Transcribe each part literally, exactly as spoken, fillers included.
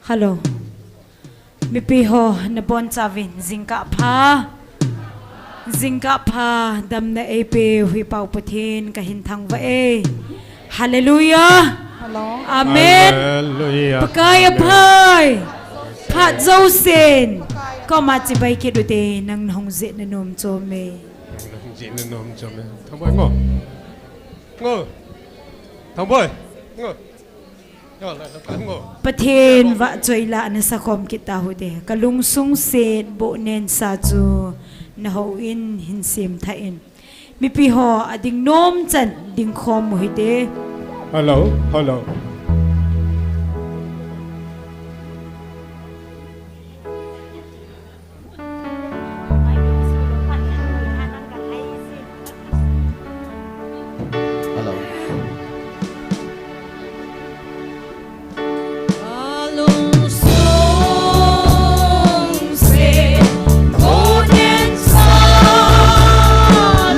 Hello. Mipi ho, nabonchauvin jingkah pha. Jingkah pha, damna eipeu hi Pa Pathen kahin thangvah e. Hallelujah. Hello. Amen. Hallelujah. Pakai aphai. Phat jousen. Koma chibai kit ute, nang nahung jih nanom chom e. Nahung jih nanom chom e. Thangboi ngo. Ngo. Thangboi. Ngo. Pathen vahchoi la nasakhom kit tauhite. Kalungsung set boh nensa chu nahou in hin sem thah in. Mipi ho ading nom chan ding khom u hite. Hello, hello. Hello.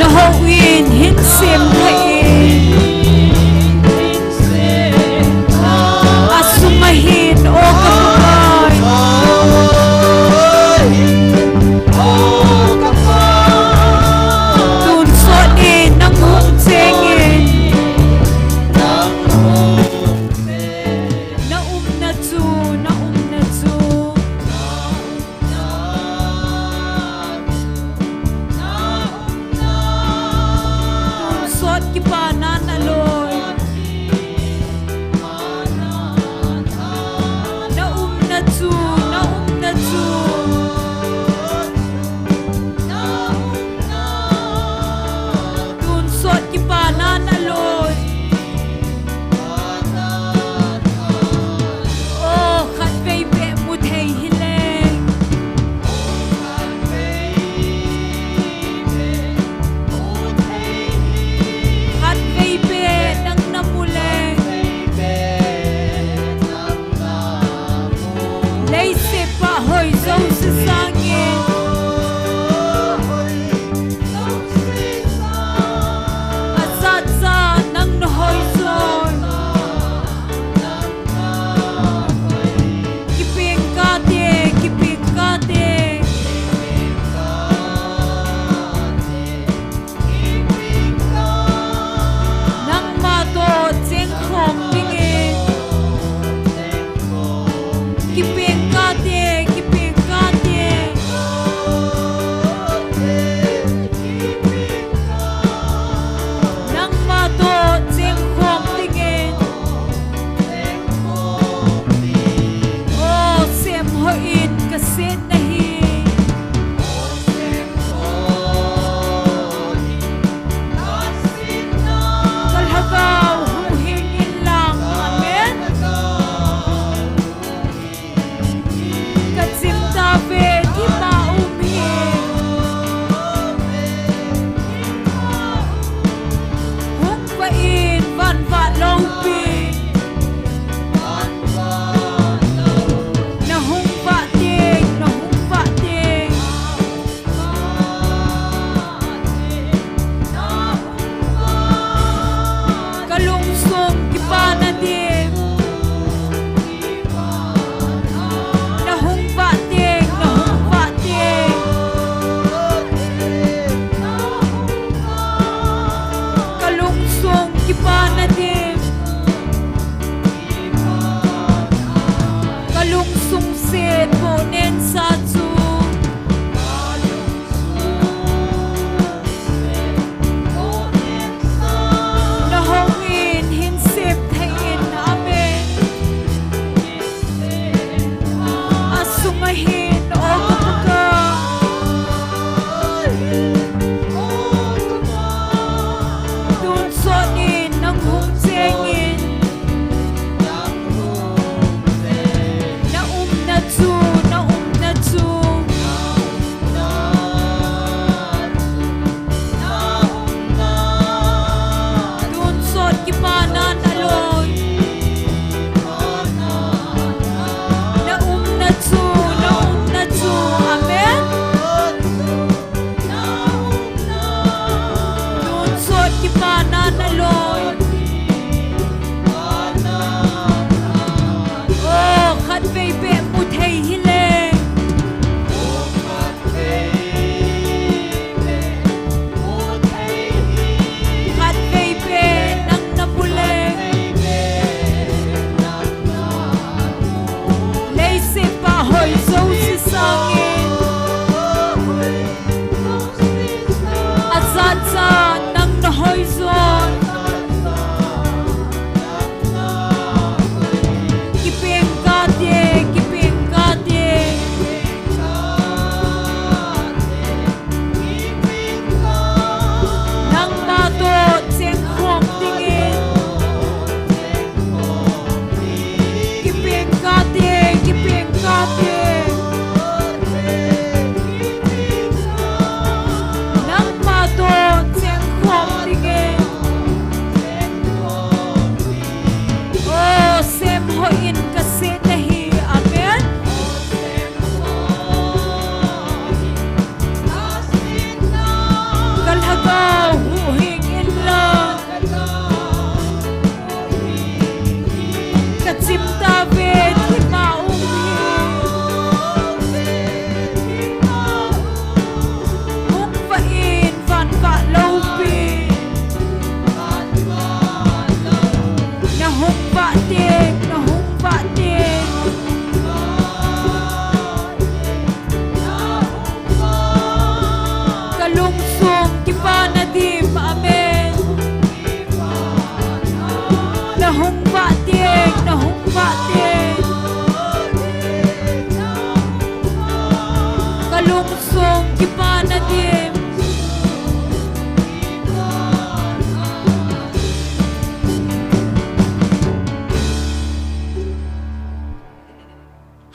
Nahou in hin sem thah in.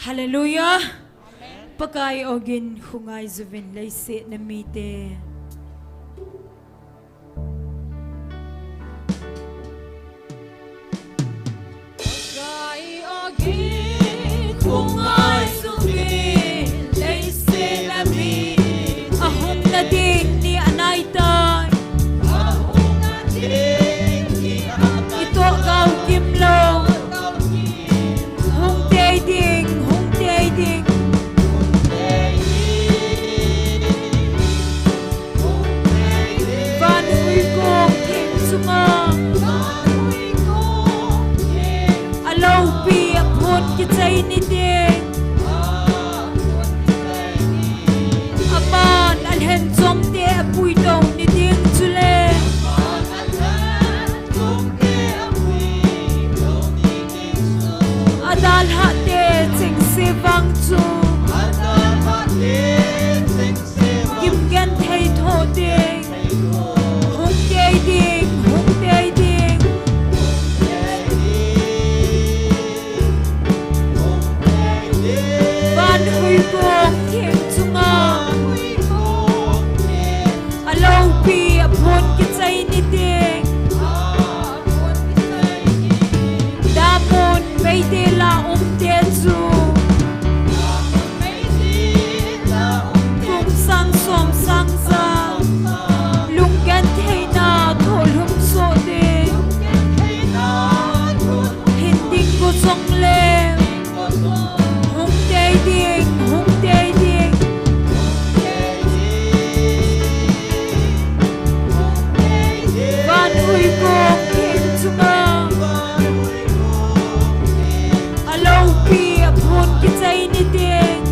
Hallelujah. Pakai ogin khongai juvin leiset a mite. Pakai ogin khongai juvin leiset a mi. Ahung nading ni anaitai. Ahung nading ni anaitai. Itoh gao kimlou. Hung tei ding, hung tei ding. Van huikong theng chunga aloupi aphon kichai ni ding. Aman alhen chomte apuitou ni ding chule. Adalhah te chengse vang chu. Adalhah te chengse vang chu. Gimgenthei thoh ding. Hung tei ding, hung tei ding. Van huikong theng chunga. Aloupi aphon kichai ni ding. Damun meidil a umte chu. Kum sang som sang sa. Lunggentheina tholhum soh ding. Hin ding go jongle. Hung tei ding, hung tei ding. Van huikong theng chunga. Aloupi aphon kichai ni ding.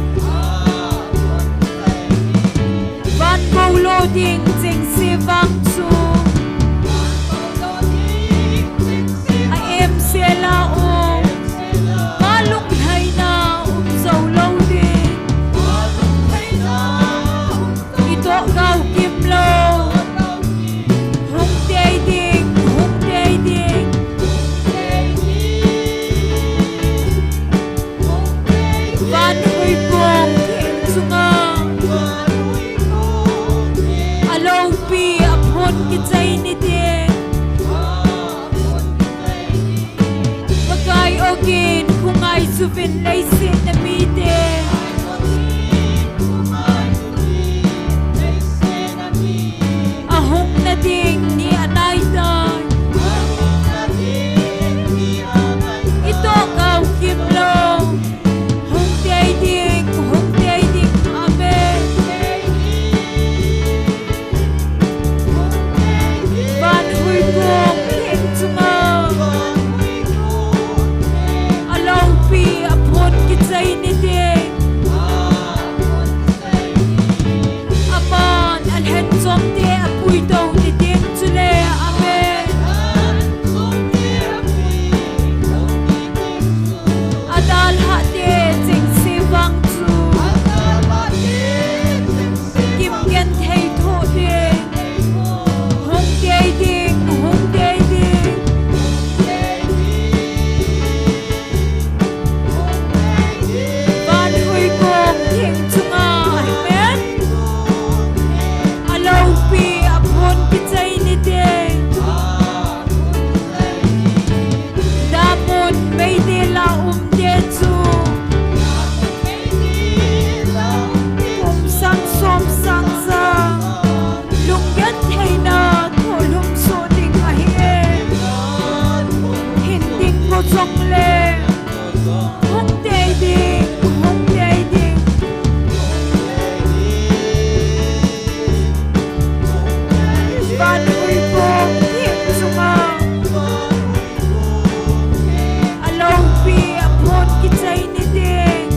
Van goulo ding chengse vang chu. A emsel a um. Pa lunglhaina um jou lou ding. Itoh gao kimlou. Hung tei ding, hung tei ding. Van huikong theng chunga. Aloupi aphon kichai ni ding. Pakai ogin khongai juvin leiset a mite. Ahung nading ni anaitai. Itoh gao kimlou. Hung tei ding, hung tei ding. Amen. Van huikong theng chunga. Aloupi aphon kichai ni ding. Aman alhen chomte apuitou ni ding chule. Amen. Adalhah te chengse vang chu. Gimgenthei thoh ding. Hung tei ding, hung tei ding. Van huikong theng chunga. Amen. Aloupi aphon kichai ni ding. Damun meidil a umte chu. Kum sang som sang sa. Lunggentheina tholhum soh ding ahi e. Hin ding go jongle. Hung tei ding, hung tei ding. Van huikong theng chunga. Aloupi aphon kichai ni ding.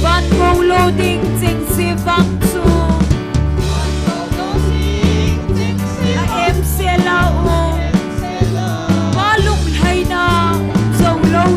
Van goulo ding chengse vang chu. A emsel a um. Pa lunglhaina um jou lou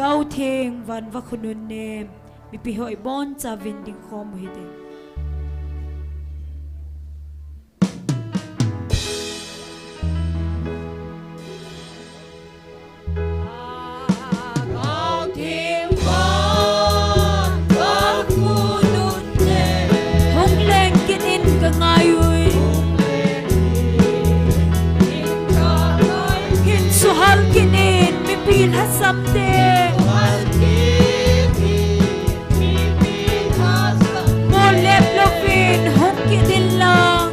Thagau Theng, van va khonung nem, mipi hoi boncha vin ding khom u hite. Hung leng kit in ka ngai ui. Hin suhal kit in mipi lhasam te. Mo lep louvin hung kit in lang.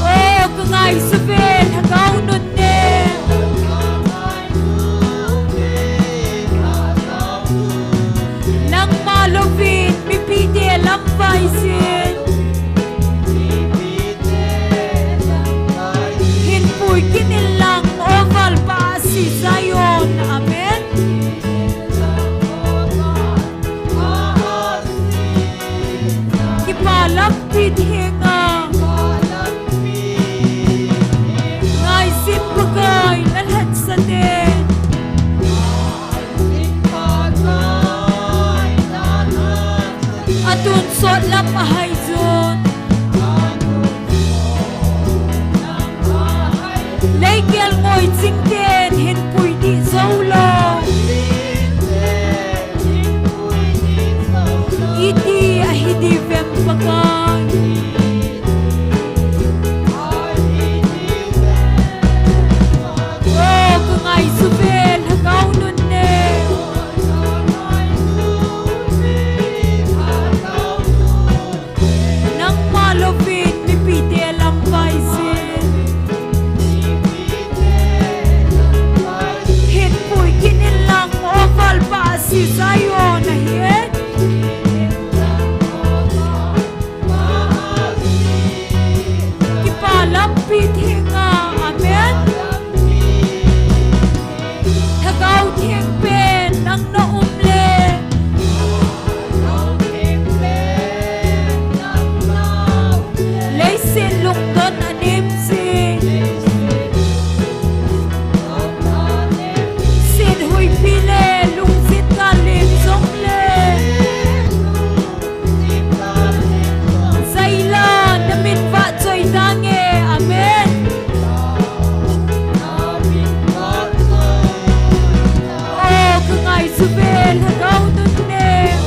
O, ka ngaisuh ve, Lhagao nunnem. Nangma louvin mipite lam vai sin. Hin pui kit in lang, o Valpa Asi Zion. Amen. Kipa lampi thenga. Ngaisih Pakai, na lhatsah te. Atun sot lam ahai jun. Leikel ngoi ching ten hin pui dih jou lou. Iti ahi ding uvem Pakai. O, ka ngaisuh ve, Lhagao nunnem. Nangma louvin mipite lam vai sin. Hin pui kit in lang, o Valpa Asi Zion ahi. Kipa lampi thenga. Amen. Lhagao Theng pen nang na um le. Leiset lungdon anem jing. Set huipi le lungset gal lem jong le. Zaila na min vahchoi tange. Amen. O, ka ngaisuh ve, Lhagao nunnem.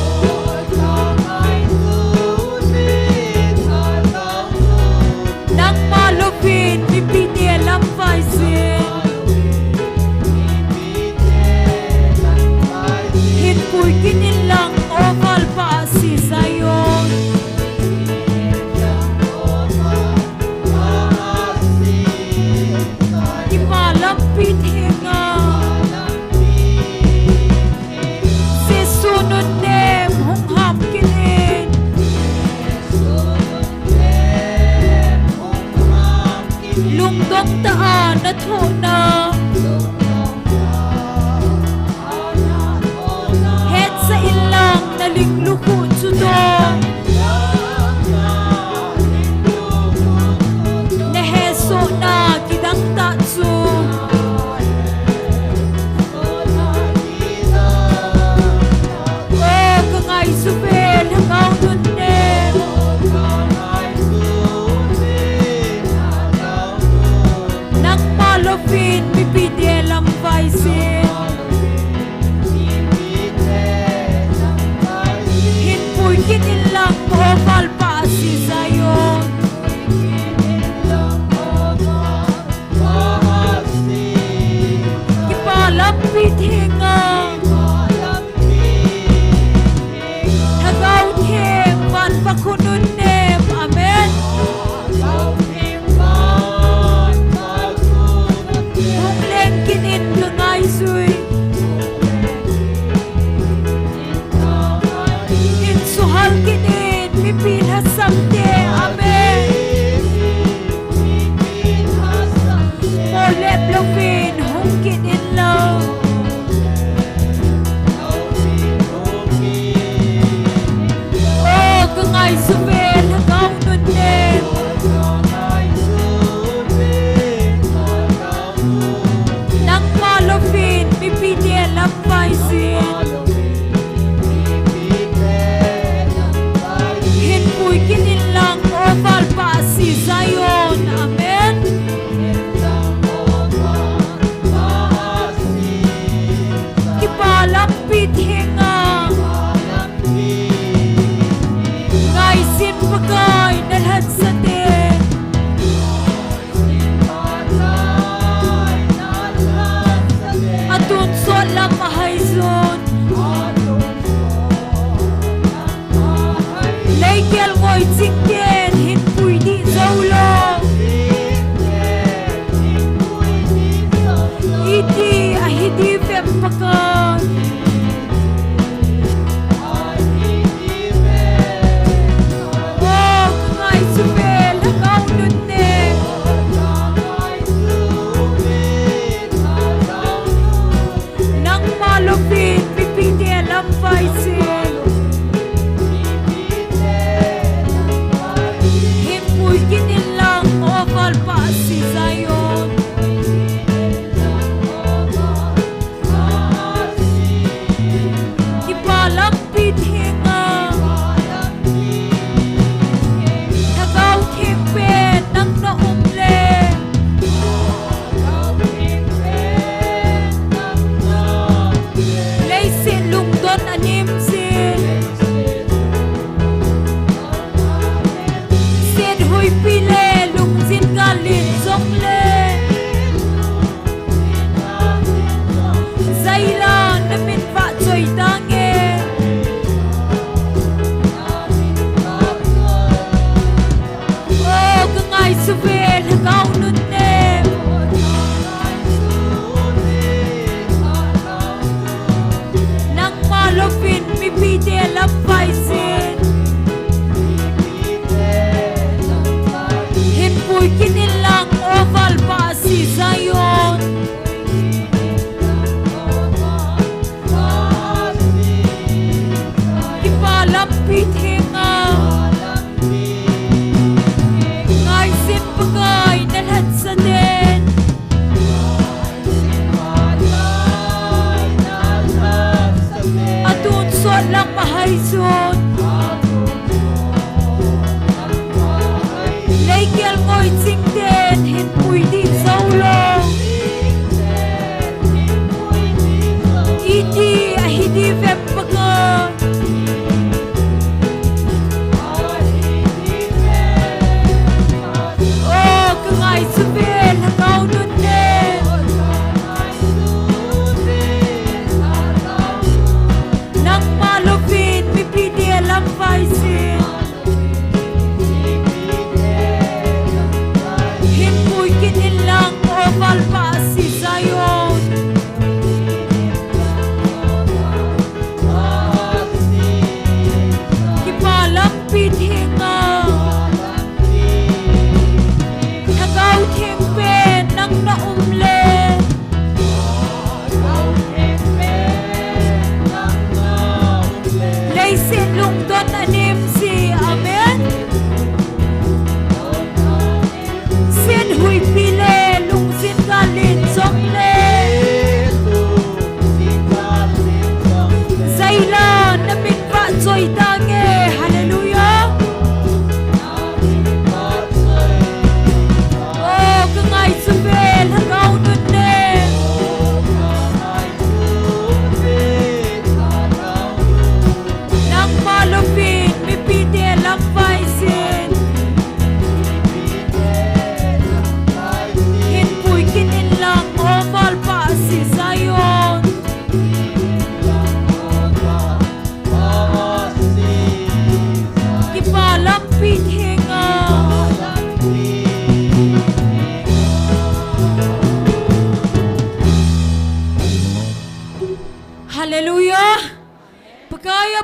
Nangma louvin mipite lam vai sin. Hin pui kit in lang, o Valpa Asi Zion. Kipa lampi thenga. Jesu nunnem hung ham kit in. Lungdong tah a na thohna. Hetsah in lang na ling lukhuh chu toh. Na hesohna kidang tah chu. O, ka ngaisuh ve, Lhagao nunnem. Nangma louvin mipite lam vai sin. Hin pui kit in lang, o Valpa Asi Zion. Kipa lampi thenga. Lhagao Theng, van va khonung nem. Amen. Hung leng kit in ka ngaisuh.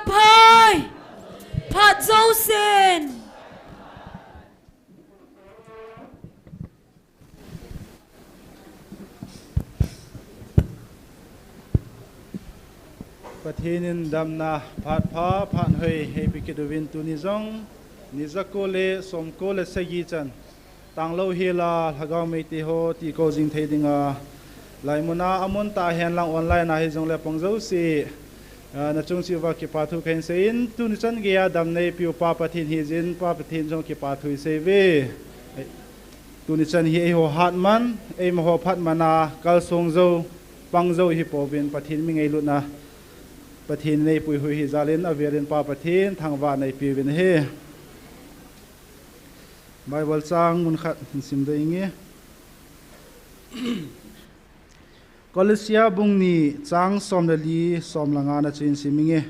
Phai! Phat jousen! Pathen in damna phat pha, phat hoi, eipeh kit uvin tuni jong, ni jako le somko le sagi chan, tanglou hela, Lhagao Meitei ho, ti kou jing thei dinga, laimuna, amun tah hen lang online a hijongle pang jouse, ah, nachung cheh uva kipa thu kahin seiyin, tuni chan geiya damna eipeh u Pa Pathen hijin, Pa Pathen jong kipa thu isei uve. Tuni chan hi eiho hatman, eimaho phatmana, kalsong jou, pang jou ihi pouvin, Pathen mi ngailutna, Pathen in eipuihui hi jalin, avelin Pa Pathen thangvahna eipeh uvin ahi. Bible chang mun khat hin sim ding inge. Kolosia bung ni chang som le li, som le nga na chu hin sim inge.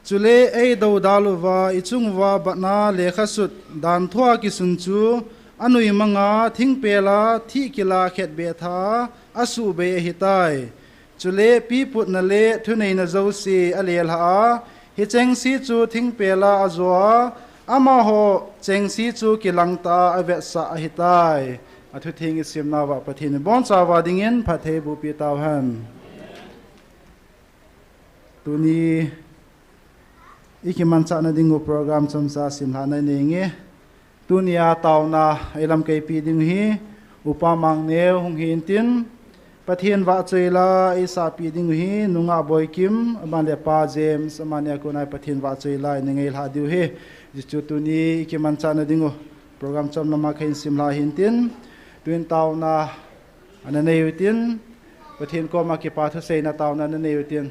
Chule eidoudal uva, ichung uva batna lekha sut, danthoa kisun chu, anuimanga, thingpela, thihkila khetbeh tha, asuhbei ahitai. Chule piputna le thuneina jouse alelha a, hichengse chu thingpela ajoa, amaho chengse chu kilangtah a avetsah ahitai. Athutheng isimnauva Pathen in ibonchauva dingin phatthei bohpeh tauhen. Tuni ikimanchahna dingu program chomcha simlhahna inei inge. Tunia taona eilamkai peh ding hi Upa Mangneo hung hi intin, Pathen vahchoi la eisahpeh dingu hi Nungah Boikim, aban le Pa James, amani a kona Pathen vahchoi la ina ngailhah diu ahi. Hichu tuni ikimanchahna dingu program chomlama kahin simlhah hi intin, tuin taona ana nei utin, Pathen koma kipa thuseina taona ana nei utin,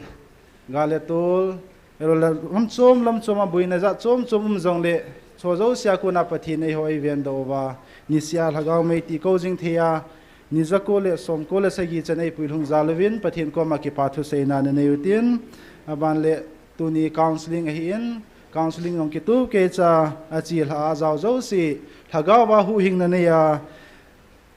gal le tol, ahiloule lamchom lamchom a boina jat chom chom um jongle, chu jousea kona Pathen in eiho eivendoh uva, nisea Lhagao Meitei kou jing theiya, ni jako le somko le sagi chan eipuilhung jal uvin, Pathen koma kipa thuseina ana nei utin, aban le tuni counselling ahin, counselling jong kitup keicha achelhah a ajao jouse, Lhagao va huhhingna neiya,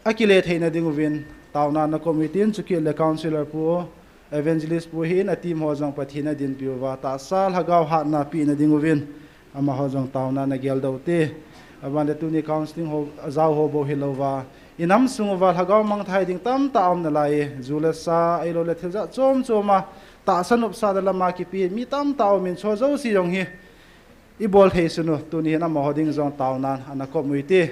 akile theina dinguvin, taona ana kop utin, chukit le counsellor pu, evangelist pu hin a team ho jong Pathen in adinpi uva, tahsa Lhagao hatna pehna dinguvin, amaho jong taona ana geldoh ute. Aban le tuni counselling ho, ajao ho bou hilouva, inam sung uva Lhagao mangthai ding tamtah aum nalai e, ju le sa, ahiloule thil jat chom chom a, tahsa nopsahna lama kipe mi tamtah aumin, chu jouse jong hi ibol thei sun u, tuni hin amaho ding jong taona ana kop ute.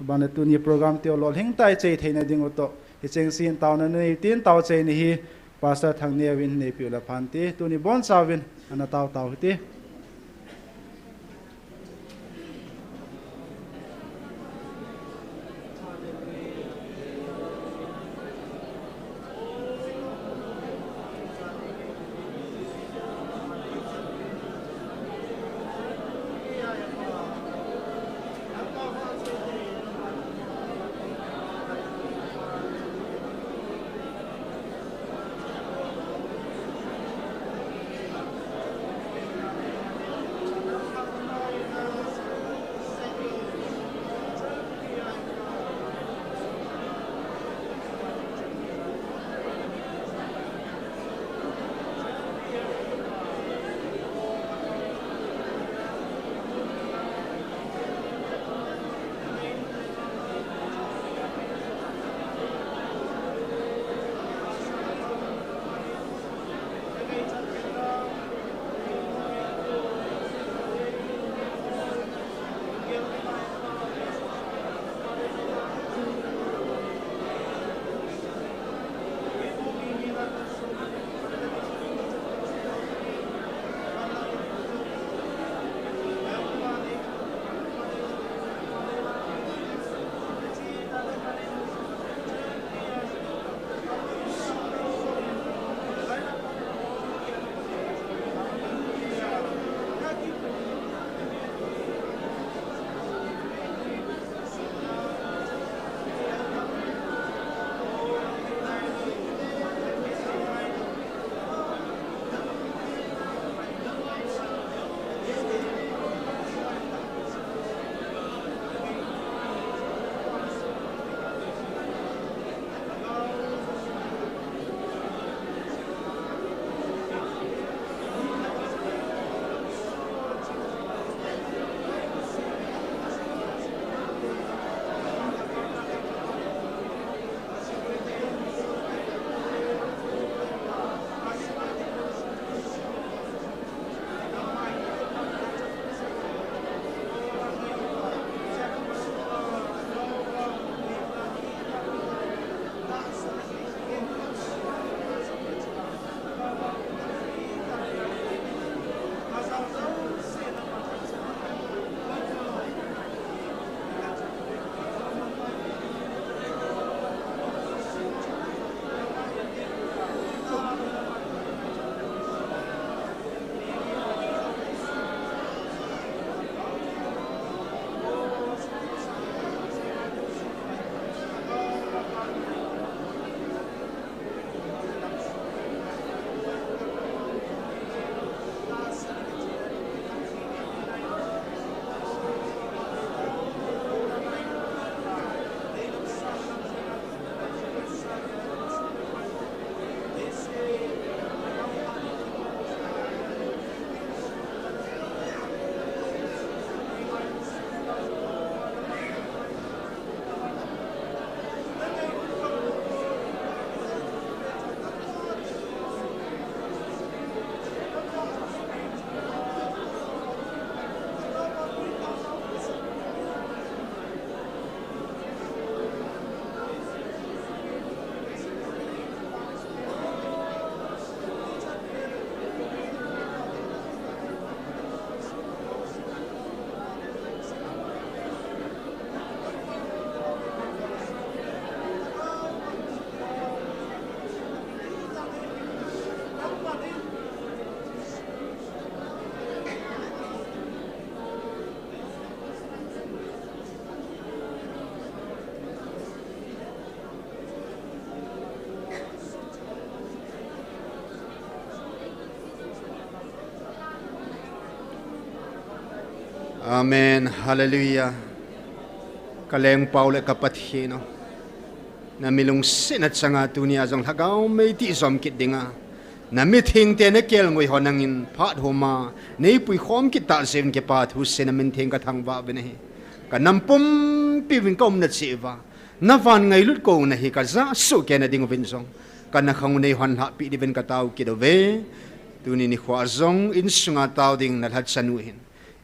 Aban le tuni program teu lolhing tah a ichai theina dingu toh, hichengse hin taona nei utin, taochaina hi Pastor Thangneo in neipeh u le phante, tuni bonchauvin ana tao tau hite. Amen. Hallelujah. Ka lengpau le ka Pathen o, na milungsetna changa tunia jong lhagao mei tijom kit dinga, na mithengte na kelngoi ho nangin phat homa nei puikhom kit tah jeh in kipa thu seiyin na min theng ka thangvah uvin ahi. Ka nam pumpi uvin ka umna cheh uva, na van ngailut kouna hi ka ja soh kei na ding uvin jong, ka na khang u nei hon lhahpi diuvin ka tao kit uve. Tuni nikho a jong insunga tao ding na lhacha nu hin,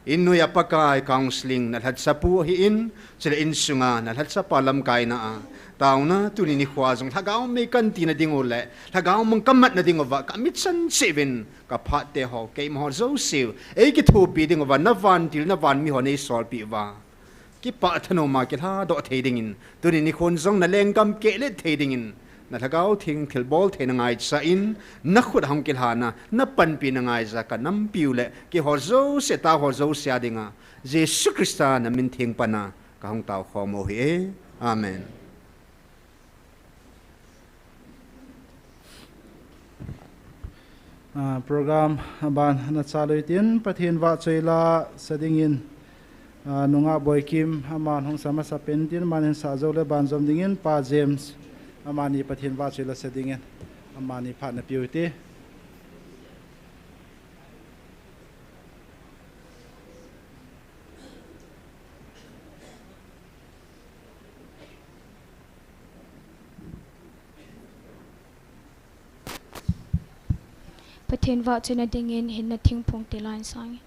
in noiya Pakai counseling na lhacha pu ahin, chule insunga na lhacha pa lamkaina a taona tuni nikho a jong lhagao mei kan tina ding u le lhagao mang ka matna ding uva ka mit chan cheh uvin ka phat te ho, keima ho jouse u ei kithopi ding uva, na vantil na van mi ho nei solpi uva, kipah thanoma kilhadoh thei dingin, tuni nikhon jong na lenggam kehlet thei dingin, na lhagao theng thilbol theina ngaicha in, na khut a hung kilhana, na panpina ngaija ka nampiu le keiho jouse, tao ho jouse a dinga, Jesu Christa na min theng pana ka hung taokhom u ahi e. Amen. Ah, program aban ana chalu hitin, Pathen vahchoi la sa dingin, ah, nungah Boikim aman hung sa masa pen tin, aman hin sa jou le banjom dingin, Pa James, amani Pathen vahchoi la sa dingin, amani phat na peh u hite. Pathen vahchoina dingin hinna thingphung tila in sang e.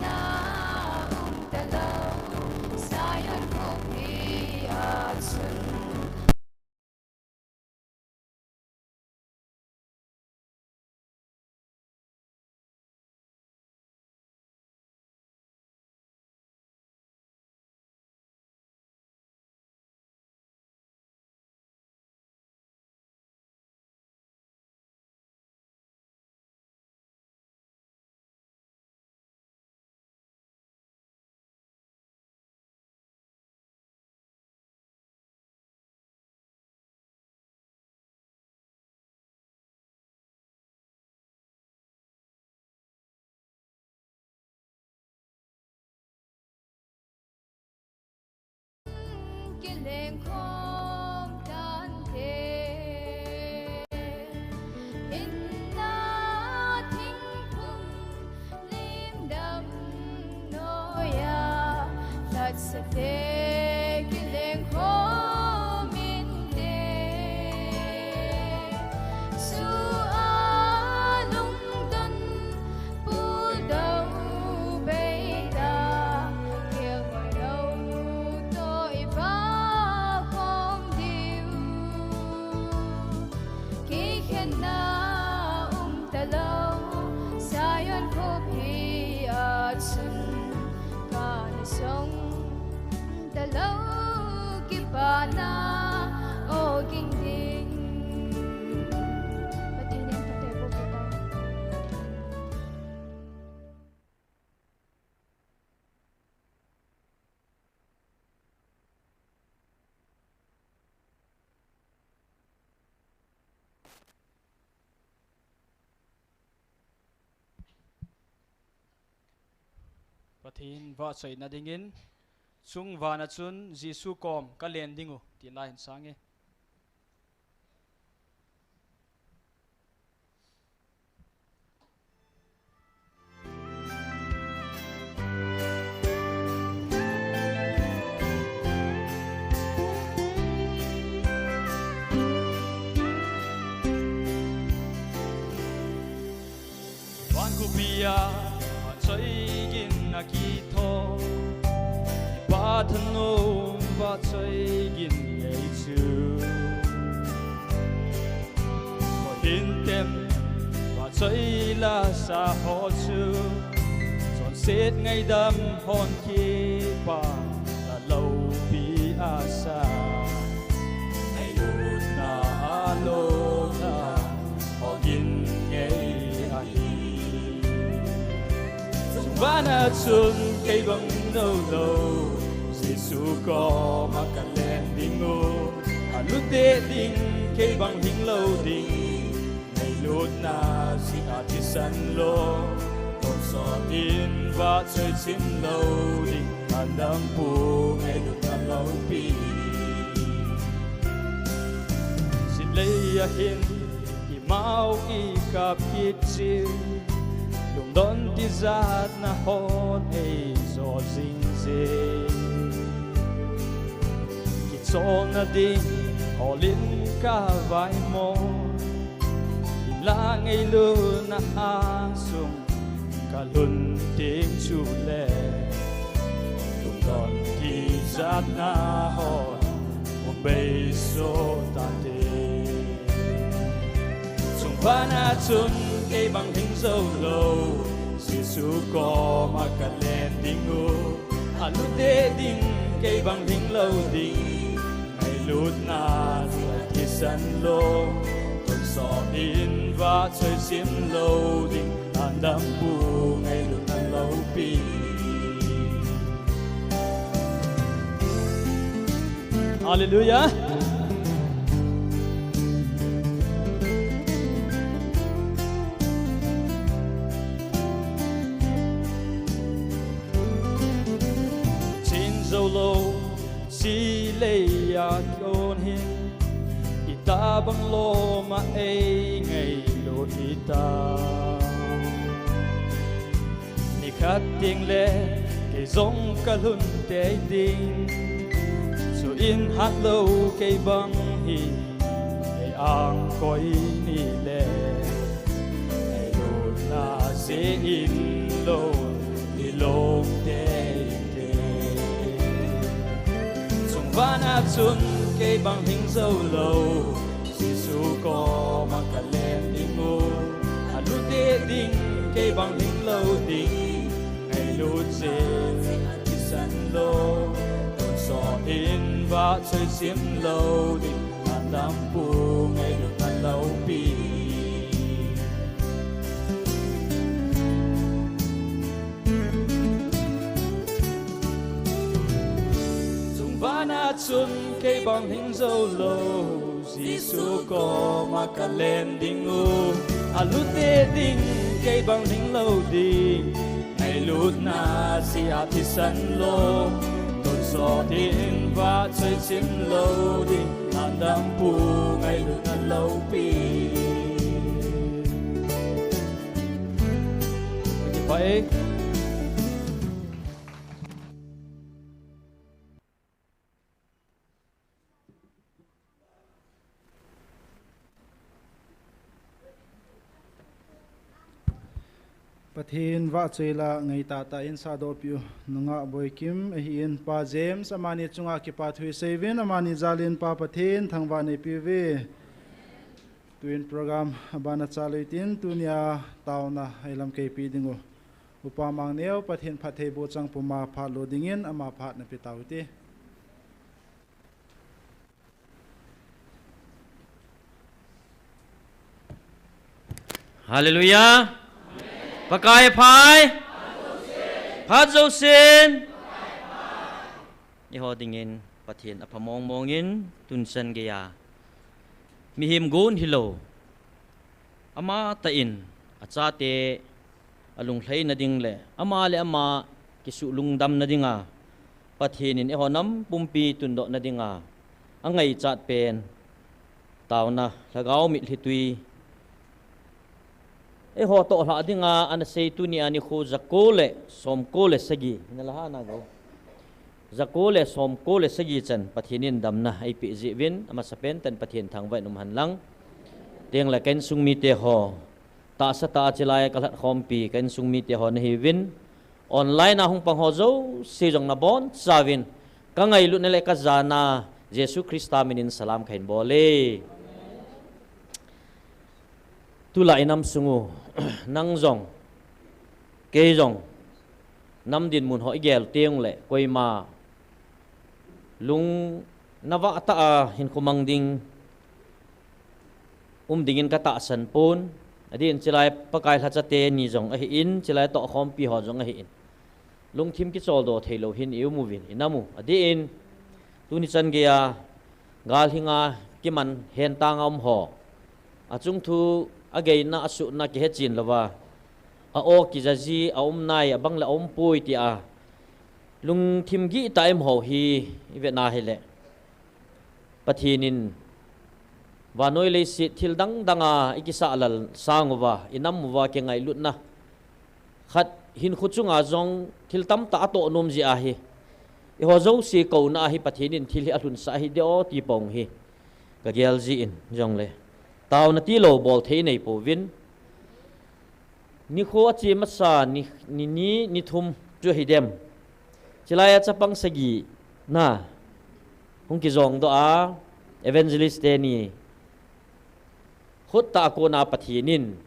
na um talou, Zion khopi a chun. Kileng khom tante, in na thingphung limdam noiya, lhatsate kileng khom inte. Sua lungdon puldo beita, kilngoi lou toh i vakhom diu. Kikhenna um talou, Zion khopi a chun, kana song talou, kipana ogin ding. Pathen in thupha boh ta. Pathen vahchoina dingin, chungvana chun Jesu kom ka len ding u, ti la hin sang e. Van khopi a vahchoi gin a kitho, i Pa thanom vahchoi gin ei chu. Kohin tem vahchoi lasa ho chu, chonset ngaidam hon kipa la loupi asa. Ngailutna a lona ogin ngei ahi. Chungvana chun kei bang hing lou lou, Jesu koma ka len ding u. Alut deh ding, kei bang hing lou ding, ngailutna jeh a thisan lou. Tonsot in vahchoi chim lou ding, Adam pu ngailutna loupi. Jin lei a hin imau i kap kit chiu, lungdon tijatna hon ei jo jing jing. Kicholna ding hol in ka vaimo, in la ngailutna a sung ka lhun teng chule, lungdon tijatna hon um beiso tante. Chungvana chun kei bang hing jou lou, Jesu koma ka len ding u. Alut deh ding, kei bang hing lou ding, ngailutna jeh a thisan lou. Tonsot in vahchoi chim lou ding, Adam pu ngailutna loupi. Hallelujah. Chin jou lou, si lei a kon hin, itabang lom a ei ngailut hita. Nikhat teng le kei jong ka lhun tei ding, chuin hat lou kei bang hi ei angkoi ni le, ngailutna jeh in lou hi Lungte te. Chungvana chun kei bang hing jou lou, Jesu koma ka len ding u. Alute ding kei bang hing lou ding, ngailut jeh a thisan lou. Tonsot in vahchoi chim lou ding, Adam pu ngailutna loupi. Chungvana chun kei bang hing jou lou, Jesu koma ka len ding u. Alute ding kei bang hing lou ding, ngailutna jeh a thisan lou. Tonsot in vahchoi chim lou ding, Adam pu ngailutna loupi. Kipah e. Pathen vahchoi lah a ngaitah tah in sahdohpi u nungah Boikim ahin, Pa James amani chunga kipathu isei uvin, amani jal in Pa Pathen thangvah neipi uve. Tuin program abana chalui tin, tunia taona a ilamkeipi ding u Upa Mangneo Pathen phattheiboh chang puma phat lo dingin ama phat napeh tau hite. Hallelujah. Pakai aphai. Phat jousen. Eiho dingin Pathen apha mongmong in tunchan geiya mihem gon hilou, amatah in achate alunglhaina ding le ama le ama kisuh lungdamna dinga Pathen in eiho nam pumpi tundohna dinga angaichat pen taona, lhagao mitlhi twi, eiho toh lhah dinga ana sei tunia nikho jako le somko le sagi, nala ha na go. Jako le somko le sagi chan Pathen in damna eipeh jeh uvin, amasapen tah in Pathen thangvah in um hen lang. Tengle ka insung mite ho, tahsa tah a chilai a ka lhatkhompi ka insung mite ho nahiuvin, online a hung pang ho jouse jong nabonchauvin ka ngailutna le ka jana Jesu Christa minin salam kahin bol e. Tulai inam sung u, nang jong, kei jong, nam dinmun ho igel teng le, koima lung navah tah a hinkho mang ding, um dingin ka tahsan pon, adeh in chilai Pakai lhacha teni jong ahin, chilai tohkhompi ho jong ahin. Lungthim kicholdo theilou hin i um uvin, i nam u. Adeh in, tuni chan geiya, gal hinga kiman hentanga um ho, achung thu, ageina, asuhna kihechen louva, a-o kijaji, aum nai, abang le aum poi tia, lungthim gihtah a um ho hi, i vetna hile, Pathen in vannoi leiset thil dang danga i kisah lal sang uva, i nam uva kingailutna khat hinkho chunga jong thil tamtah atoh nom jeh ahi. Eiho jouse kouna ahi, Pathen in thil hi alhunsah ahi deh o ti pong hi ka gel jeh in jongle, taona tilou bol thei nei pouvin. Nikho ache masa ni, ni ni, ni thum chu ahi dem. Chilai a chapang sagi na hung kijong doh a, evangelist teni khut tah a kona Pathen in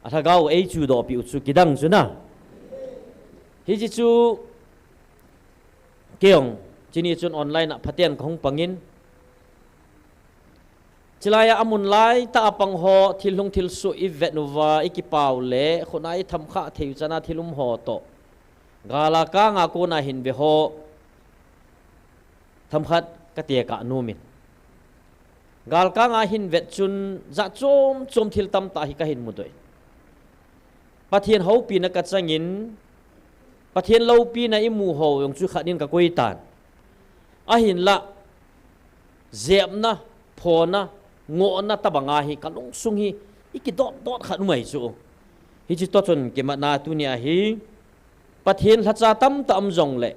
alhagao eichudoh piu chu kidang chu na. Hiche chu kei jong chuni chun online a phaten kahung pangin, chilai a amun laitah a pang ho, thil lhung thil suh i vet uva, i kipau le, khut a i thamkhah thei u chana thil um ho toh, gal a kanga kona hin ve ho, themkhat ka tekah nom in. Gal kanga hin vet chun, jat chom chom thil tamtah hi kahin mudoh in. Pathen houpina ka changin, Pathen loupina i mu ho jong chu khat in ka koi tan. Ahinlah, jepna, phona, ngohna tabanga hi ka lungsung hi i kidot dot khat um ahi chu. Hiche toh chun kimatna tunia hi, Pathen lhacha tamtah um jongle,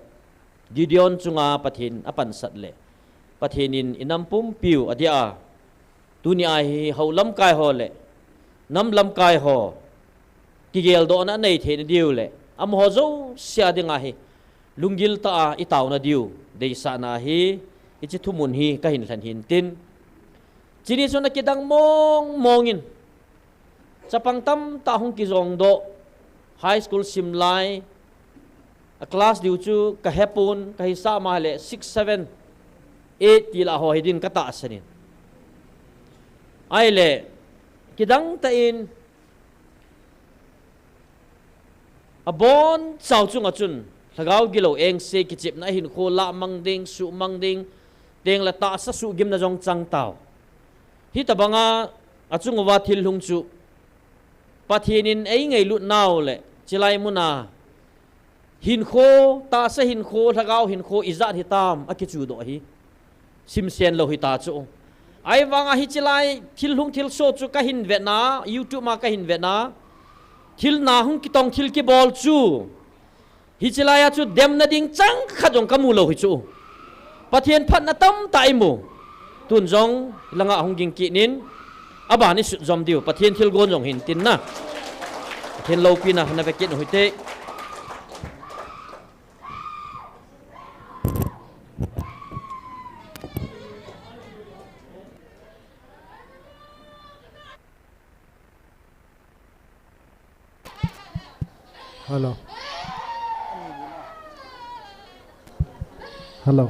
Gideon chunga Pathen apansat le, Pathen in i nam pumpiu adia, tunia hi hou lamkai ho le nam lamkai ho kigeldohna anei theina diu le, Amaho jouse a dinga hi lunggil tah a i taona diu deisahna hi, hiche thumun hi kahin lhen hintin. Chuni chun akidang mong mongin, chapang tamtah hung kijongdoh, high school simlai, a class diu chu kahepon, kahisah ma le six, seven, eight ti lah ho hidin katahsan in. Ahile, kidang tah in, abonchauva chunga chun, lhagao gilou engse, kichepna, ahinkho lahmang ding, suhmang ding, tengle tahsa suhgimna jong chang tau. Hitobanga achunguva thil lhung chu, Pathen in eingailut nau le, chulai muna, hinkho, tahsa hinkho, lhagao hinkho, ijat hitam, akichudoh ahi. Simsen lou hita chu. Ahivanga hiche lai thil hung thilsoh chu kahin vetna, YouTube ma kahin vetna, thil na hung kitong thil kibol chu, hiche laiya chu demna ding changkhat jong kamu lou hi chu. Pathen phatna tamtah imu. Tun jong langa hung ging kit in, aban isut jom diu, Pathen thilgon jong hintin na. Pathen loupina nave kit u hite. Hello. Hello.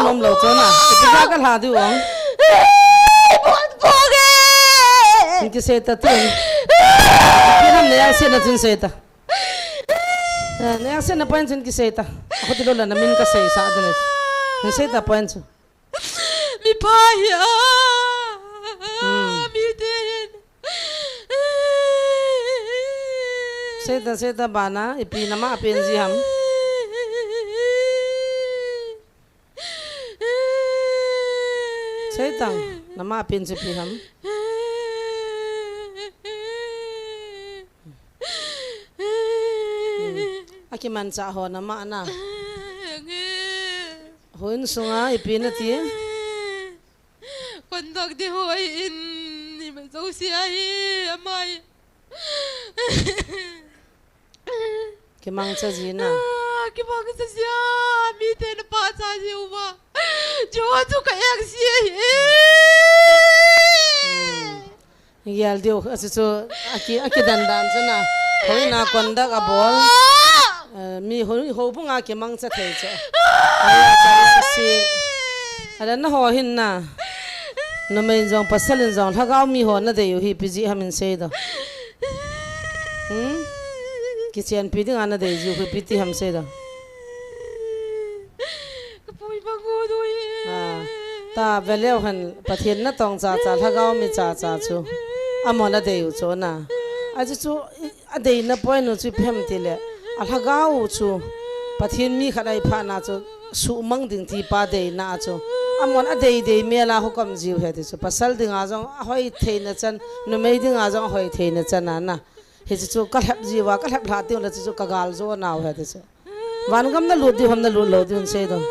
Nom lou chu na. Ipi ja ka lha diu ong. Bon pok e. Chin kisei ta tin. Ipi nam ne yang se na chin sei ta. Eh, ne yang se na point chin kisei ta. Ako ti lou la na min ka sei sa din. Chin sei ta point chu. Mi pha hi a. Hmm. Mi te hin. Seita, seita bana, ipi nama apen ji ham. Seita, nama apen ji ipi ham. Hmm. Akimancha ho nama na. Houin sunga ipi nati. Conduct di hoi in, ima jouse ahi, amai. Kimangcha ji na. Ah, kimangcha ji a, mite na pachat ji uva. Chuho chu ka engse ahi. Hmm. Gel diu, achu chu, aki, akidan dan chu na. Houin a conduct abol. Eh, mi hou, houbung a kimangcha thei chu. Ahi a, ahi a, si. Adan na ho hin na. Numei in jong, pasal in jong, lhagao mi ho na dei u hi ipi ji ham in sei doh. Hmm? Kichenpi dinga na dei ji u hi ipi ti ham sei doh. Ka pui bang u dui. Ah, ta ve leu hen, Pathen natong cha cha, lhagao mi cha cha chu. Amahon adei u chu na. Achu chu, i, adeina point u chu ipi ham tile. A lhagao u chu. Pathen mi khat ahi phat na chu. Suhmang ding ti pa deina chu. Amahon adei dei mel a hukom ji u ahi ti chu. Pasal dinga jong ahoi theina chan, numei dinga jong ahoi theina chan a na. Hichu chu ka lhep ji uva, ka lhep lha teng le chu chu ka gal jo nau ahi ti chu. Vangam na lut diu ham na lut lou diu ham sei doh.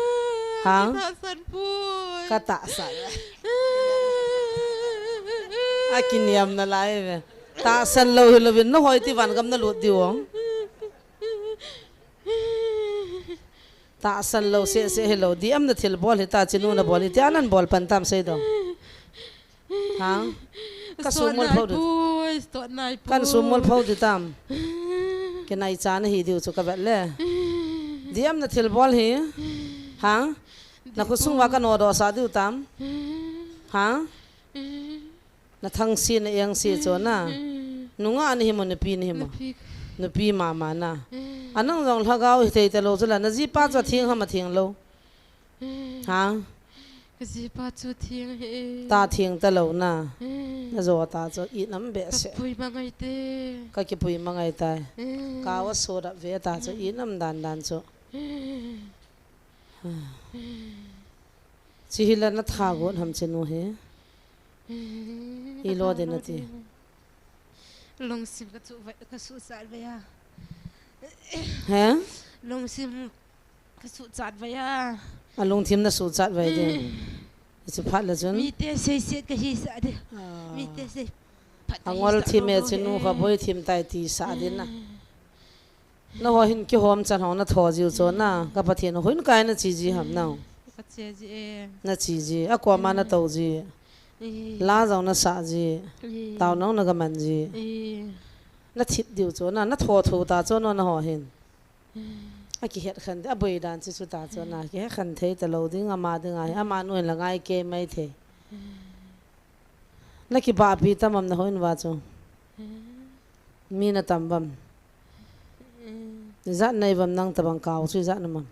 Ha? Tahsan poi. Ka tahsan. Akiniam nalai ve. Tahsan lou hilouvin na hoi ti vangam na lut diu ham. Tahsan lou seh seh hilou. Diam na thil bol hita chinu na bol hita nan bol pan tam sei doh. Ha? Ka sumol pho di. Kan sumol pho di tam. Kinai cha na hi diu chu ka vet le. Diam na thil bol hi. Ha? Na khosung uva ka nodoh sah diu tam. Ha? Na thangse na engse chu na. Nungah na hi mo, nupi na hi mo. Nupi. Nupi mama na. Anang jong lhagao hithei talou chu la. Na jipa chu atheng ham atheng lou. Ha? Ka jipa chu theng ahi. Ta theng talou na. Eh. Na jo ta chu inam behseh. Ka pui mangai te. Ka kipui mangai tai. Eh. Ka va so da ve ta chu inam dan dan chu. Eh. Chi hi la na tha got ham chi nu hi. Eh. I lo de na ti. Lungsim ka chu vai, ka su sat vai a. He? Lungsim Ka suhchat vai a. A lungthim na suhchat vai ding. Mm. Hichu phat le chun. Mite seiset ka hisah ding. Ah. Mite sei phat ka hisah. Angol thim e, chinu kha boi thim tai tisah ding na. Mm. Nangho hin kihom chan ho na tho jiu chu na. Mm. Ka Pathen houin kai na chi ji ham nang. Ka che ji e. Na chi ji. A koma na tou ji. Mm. La jong na sah ji. Mm. Tao nang na ka man ji. Mm. Na thip diu chu na. Na tho tho ta chu na, nangho hin. A kihet khen, a boi dan chu chu ta chu na, kihet khen thei talou ding, ama ding ahi, ama nu in la ngai kei mai thei. Na kibahpi tam am na houin uva chu? Mi na tam uvam? Ijat na hi uvam nang tabang, kao chu ijat na um am?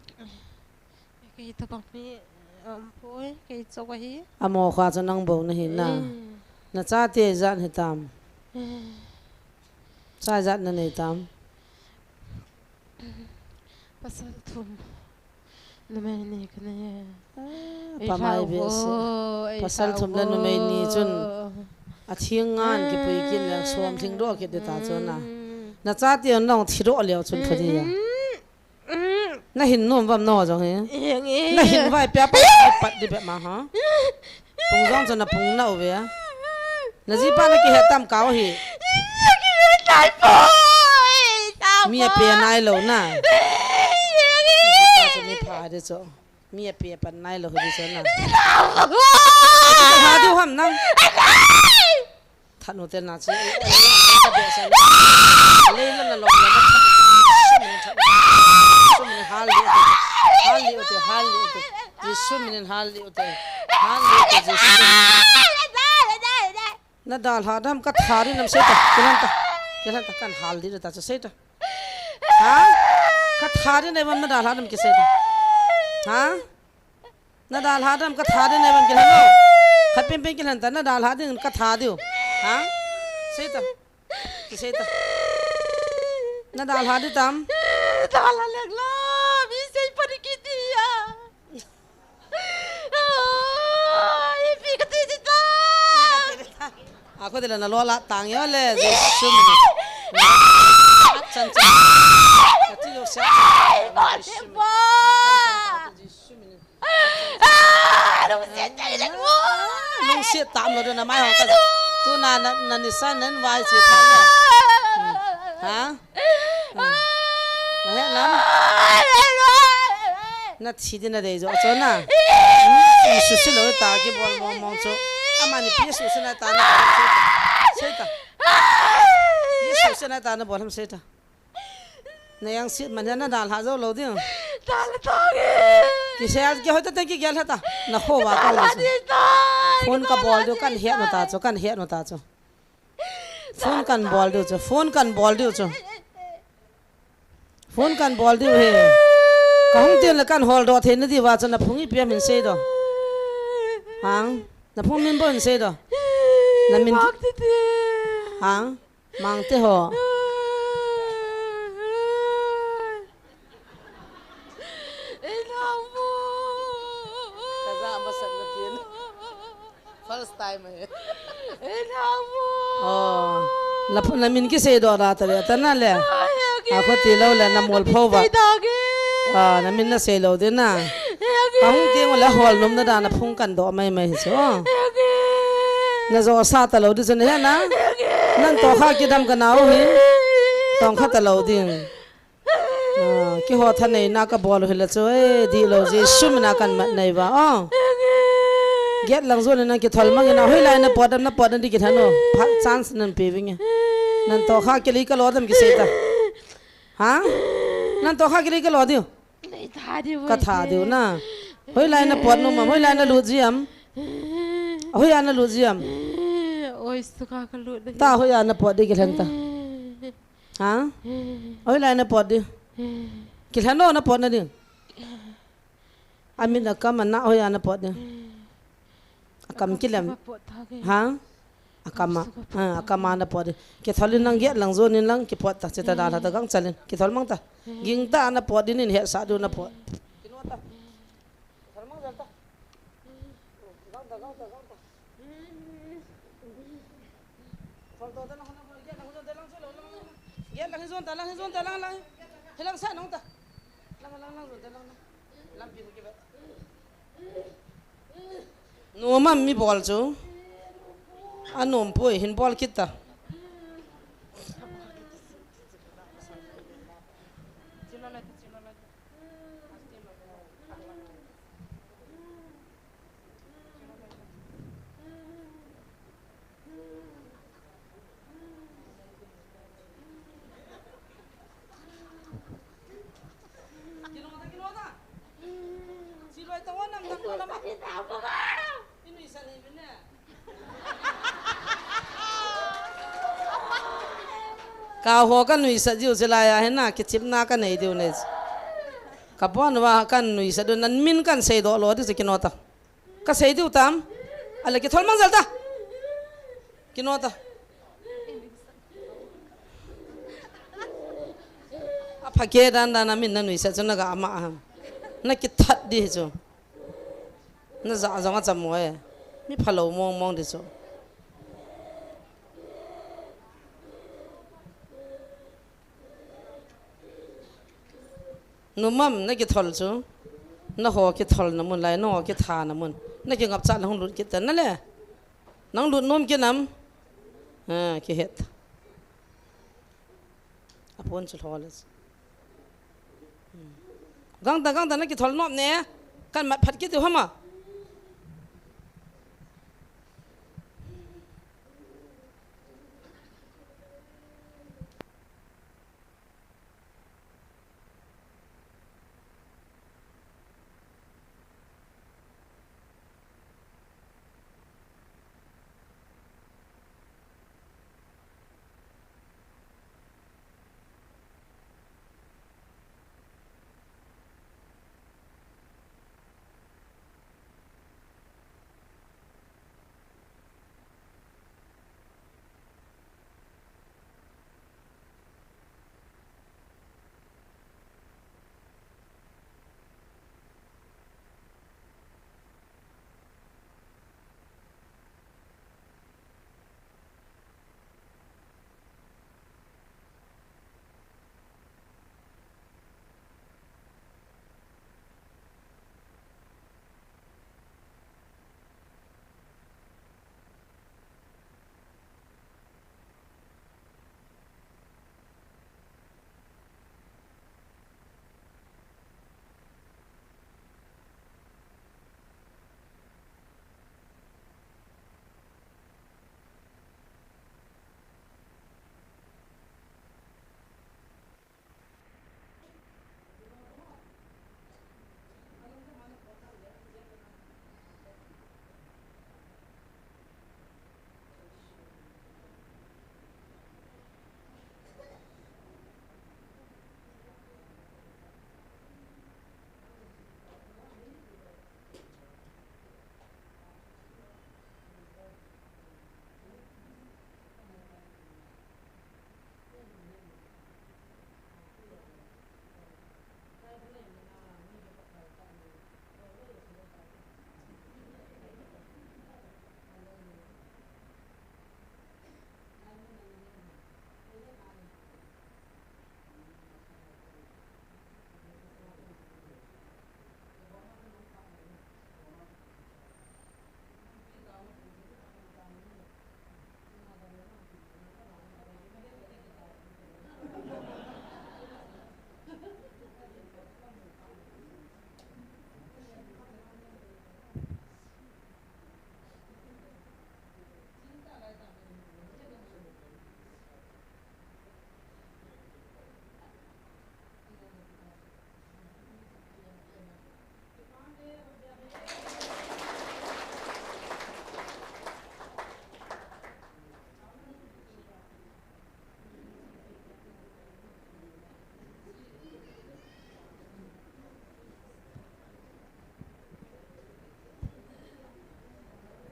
Kei tabang mi, um, poi, kei chu ahi. Amo kha chu nang bou na hi na. Mm. Na chate ijat hi tam? Mm. Cha ijat na nei tam? Pasal thum. Numei ni ka nei e. Ah, ei pa mai hlau ve se. Ei pasal hlau thum le vo. Numei ni chun. A thing ngan kipui kin le som thing doh kit de ta chun na. Mm. Na chate nang thi doh leo chun pha di a. Mm. Mm. Na hin nom uvam nangho jong hi. Eng e. Na hin vai pia pat, pat di be ma ha. Pung jong chu na pung na uve. Na jipa na kihet tam kao hi. Kihet nai poi. Mi a pe nai lou na. Jipa chu mi pha de chu. Mi a pe pan nai lou hi de chu na. Ha diu ham nang. That nu te na chi. Lei la na lom la na that. Hal li u te, hal li u te, hal li u te. Jesu min in hal li u te. Hal li u te, Jesu min. Na dalha dam ka tha ding nam sei ta. Kilan ta. Kilan ta kan hal li u ta chu sei ta. Ha? Ka tha ding nei uvam na dalha dam kisei ta. Ha? Na dalha dam ka tha ding nei uvam kilan o. Khat pen pen kilan ta na dalha ding ka tha diu. Ha? Sei ta. Kisei ta. Na dalha ding tam. Dalha lek la. Mi sei pa di kiti a. Ai, pi ka ti di ta. A kho de la na lo la tang yo le, Jesu min. Chan chan. Ka ti lo sia. Ai, ba de ba. Jesu min. Ah, lungset tah lou. Lungset tam lou ding na mai hong ka. Tu na, na, na ni sa nen vai che tha le. Hmm. Ha? Hmm. Na he lam. Na thi ding na dei jo cho na. Hmm. Jesu se lou ta kibol mong mong cho. Ama ni pi Jesu se na ta na. Sei ta. Jesu se na ta na bol ham sei ta. Na jang sit man na dalha jou lou ding. Dalha tang e. Kisei a kihoi ta teng kigel ha ta. Na kho va ka dalha ding ta. Phone ka bol diu kan het nu ta chu, kan het nu ta chu. Phone kan bol diu chu, phone kan bol diu chu. Phone kan bol diu he. Ka hung tin le kan hol doh thei na diu va chu na phung ipi ham in sei doh. Hang, na phung min bou in sei doh. Na min. Hang. Mangte ho. Ei, lau mo. Kaja masat na tin. First time ahi. Ei, lau mo. Oh. La, na min kisei doh da ta le, ta na le. Ai, agi. A kho ti lou le, na mol pho va. Sei ta agi. Ah, na min na sei lou ding na. Agi. Ka hung teng le hol nom na da na phung kan doh mai mai hi chu. Agi. Na jo sa ta lou ding chu na he na. Agi. Nan toh kha kidam ka nau hi. Tong kha ta lou ding. Ah, kihou thanei na ka bol u hi la chu, eh, dih lou Jesu min a kan mat nai va, oh. Gate lang jon in na kithol mang in na, hoilai na pot dam na pot na di kithan o. Phat chance nan pe vinge. Nan toh kha kili ka lo dam kisei ta. Ha? Nan toh kha kili ka lo diu. Nei tha diu. Ka tha diu na. Hoilai na pot nom am, hoilai na lut ji am. Hoiya na lut ji am. Oi, suka ka lut. Ta hoiya na pot di kilhen ta. Ha? Hoilai na pot di. Kilhen o na pot na di. Amin a kam a na hoiya na pot di. Kam kilem. Ha? Akam a. Ha, akam a na pot. Kithol in lang, get lang, jon in lang, kipot ta. Chita da la ta, gang chalin. Kithol mang ta. Ging ta na pot din in, hetsah diu na pot. Kino ta. Kithol mang jal ta. Gang ta, gang ta, gang ta. Kithol to ta lang, kithol, get lang, jon ta lang, jon lang, lang. Get lang, jon ta lang, jon ta lang, lang. Hilang sa nong ta. Lang, lang, lang, jon ta lang, lang. Lampi ko kiba. Nuam am mi bol chu. Anom poi, hin bol kit ta. Ka ho ka nuisat jiu chu lai a hin na, kichimna ka nei diu nei. Ka bon va ka nuisat diu, nan min kan sei doh lo diu chu kino ta. Ka sei diu tam. Ale kithol mang jal ta. Kino ta. A phake dan dan a min na nuisat chu na ga ama a ham. Na kithat di chu. Na ja jong a cham mo e. Mi phalo mong mong di chu. Numam na kithol chu. Na ho kithol na mun lai, na ho kitha na mun. Na kingap cha na hung lut kit ta na le. Nang lut nom kinam. Ha, kihet. Apon chu lhol. Gangta, gangta na kithol nop ne. Kan mat phat kit u hama.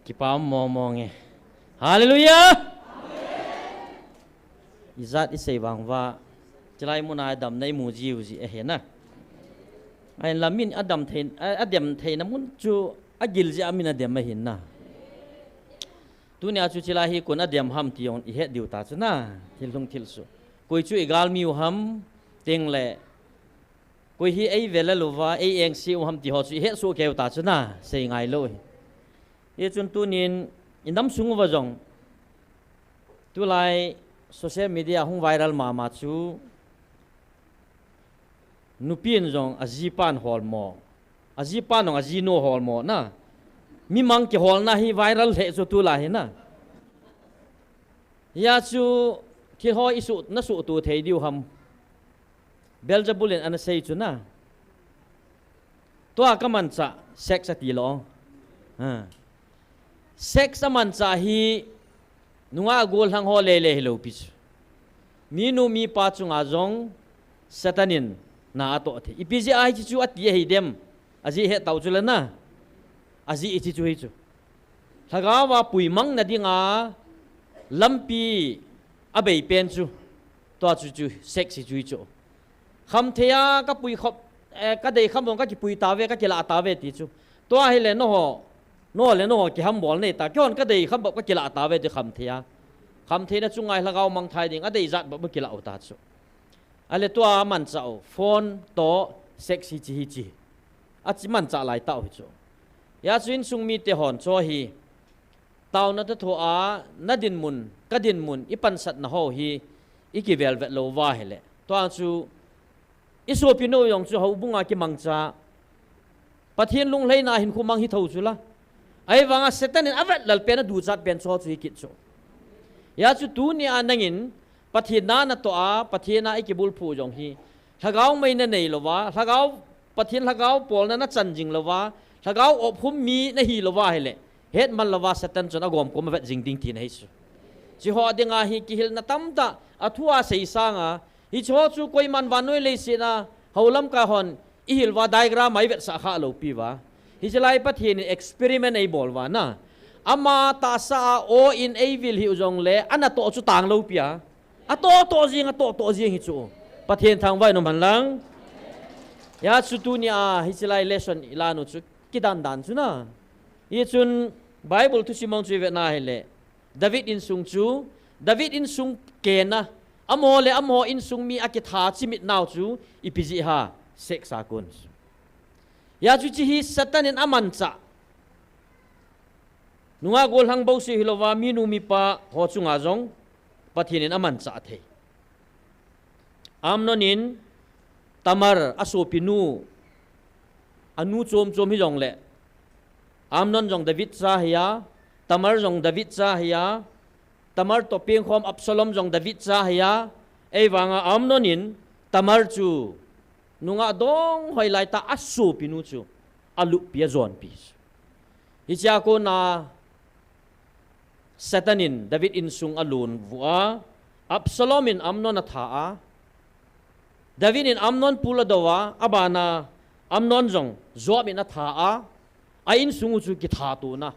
Kipa um mong mong e. Hallelujah! Ijat isei vang uva, chilai muna damna imu jiu ji ahi na. Ahin la min adam thei, a, adem theina mun chu agil jeh a min adem ahin na. Tunia chu chilai hi koin adem ham ti jong ihet diu ta chu na. Thil lhung thil su. Koi chu igalmi u ham, teng le koi hi eivel a louva, ei engse u ham ti ho chu ihet soh kei u ta chu na, sei ngai lou hi. Hichun tunin, inam sung uva jong, tulai social media hung viral mama chu, nupi in jong ajipan holmo, ajipan jong ajinu holmo na, mimang kiholna hi viral lheh chu tulai hi na. Hia chu thil ho isuh, nasuhto thei diu ham. Beelzebul in ana sei chu na. Tua kamanchah, sex ati lou. Ha. Sex amanchah hi nungah gollhang ho lele hilou pi chu. Minu mipa chunga jong Satan in na atoh thei. Ipi jeh a hiche chu ati ahi dem. Ajeh het tau chu le na. Ajeh hiche chu hi chu. Lhagao a puimang na dinga lampi abei pen chu. Tua chu chu sex hi chu hi chu. Khamthei a kapui khop, eh, kadei kham bang kakipui tave, kakilah tave ti chu. Tua hile nangho, nangho le nangho kihambol nei ta. Keihon kadei kham bang kakilah tave ti khamthei a. Khamtheina chunga hi lhagao mangthai ding, adei jat bang kilah u ta chu. Ahile tua amanchah u, phone toh sex hiche hiche. Achi manchah lai tau hi chu. Hia chu insung mite hon chu hi. Taona toh thoa, na dinmun, ka dinmun, ipansatna ho hi, ikivel vet lou uva ahile. Tua chu, isopinu jong chu houbunga kimangcha. Pathen lunglhaina hinkho mang hi tho chu la. Ahivanga Satan in avet lal pen, aduchat pen chu chu hi kit chu. Hia chu tunia nangin, Pathen na natoh a, Pathen a ikibulphu jong hi. Lhagao mei nanei louva, lhagao, Pathen lhagao polna nachan jing louva, lhagao ophum mi nahi louva ahile. Hetman louva Satan chun agomkom avet jing ding tina hi chu. Hiche ho dinga hi kihilna tamtah, athua sei sanga, hiche ho chu koiman vannoi leiset a, houlamkai hon, ihil uva diagram a ivetsah kha lou pi uva. Hiche lai Pathen in experiment eibol uva na. Ama tahsa a o in eivil hih u jongle, anatoh chu tang lou pi a. Atoh toh jing, atoh toh jing hi chu. Pathen thangvah in um hen lang. Hia chu tunia, hiche lai lesson ilan u chu, kidan dan chu na. Hichun Bible thusim mong chu ivet na ahile. David insung chu, David insung kena, amaho le amaho insung mi akitha chimit nau chu, ipi jeh ham, sex a kon. Hia chu hiche hi Satan in amanchah. Nungah gollhang bouseh hilouva, minu mipa ho chunga jong, Pathen in amanchah thei. Amnon in Tamar asopinu, anu chom chom hijongle, Amnon jong David cha ahi a, Tamar jong David cha ahi a, Tamar toh pengkhom Absalom jong David cha ahi a, ahivanga Amnon in Tamar chu nungah dong hoilai tah asopinu chu aluppi ajonpi. Hichea kona Satan in David insung alon vuh a, Absalom in Amnon atha a, David in Amnon pul adou a, abana Amnon jong Joab in atha a, a insung u chu kithatona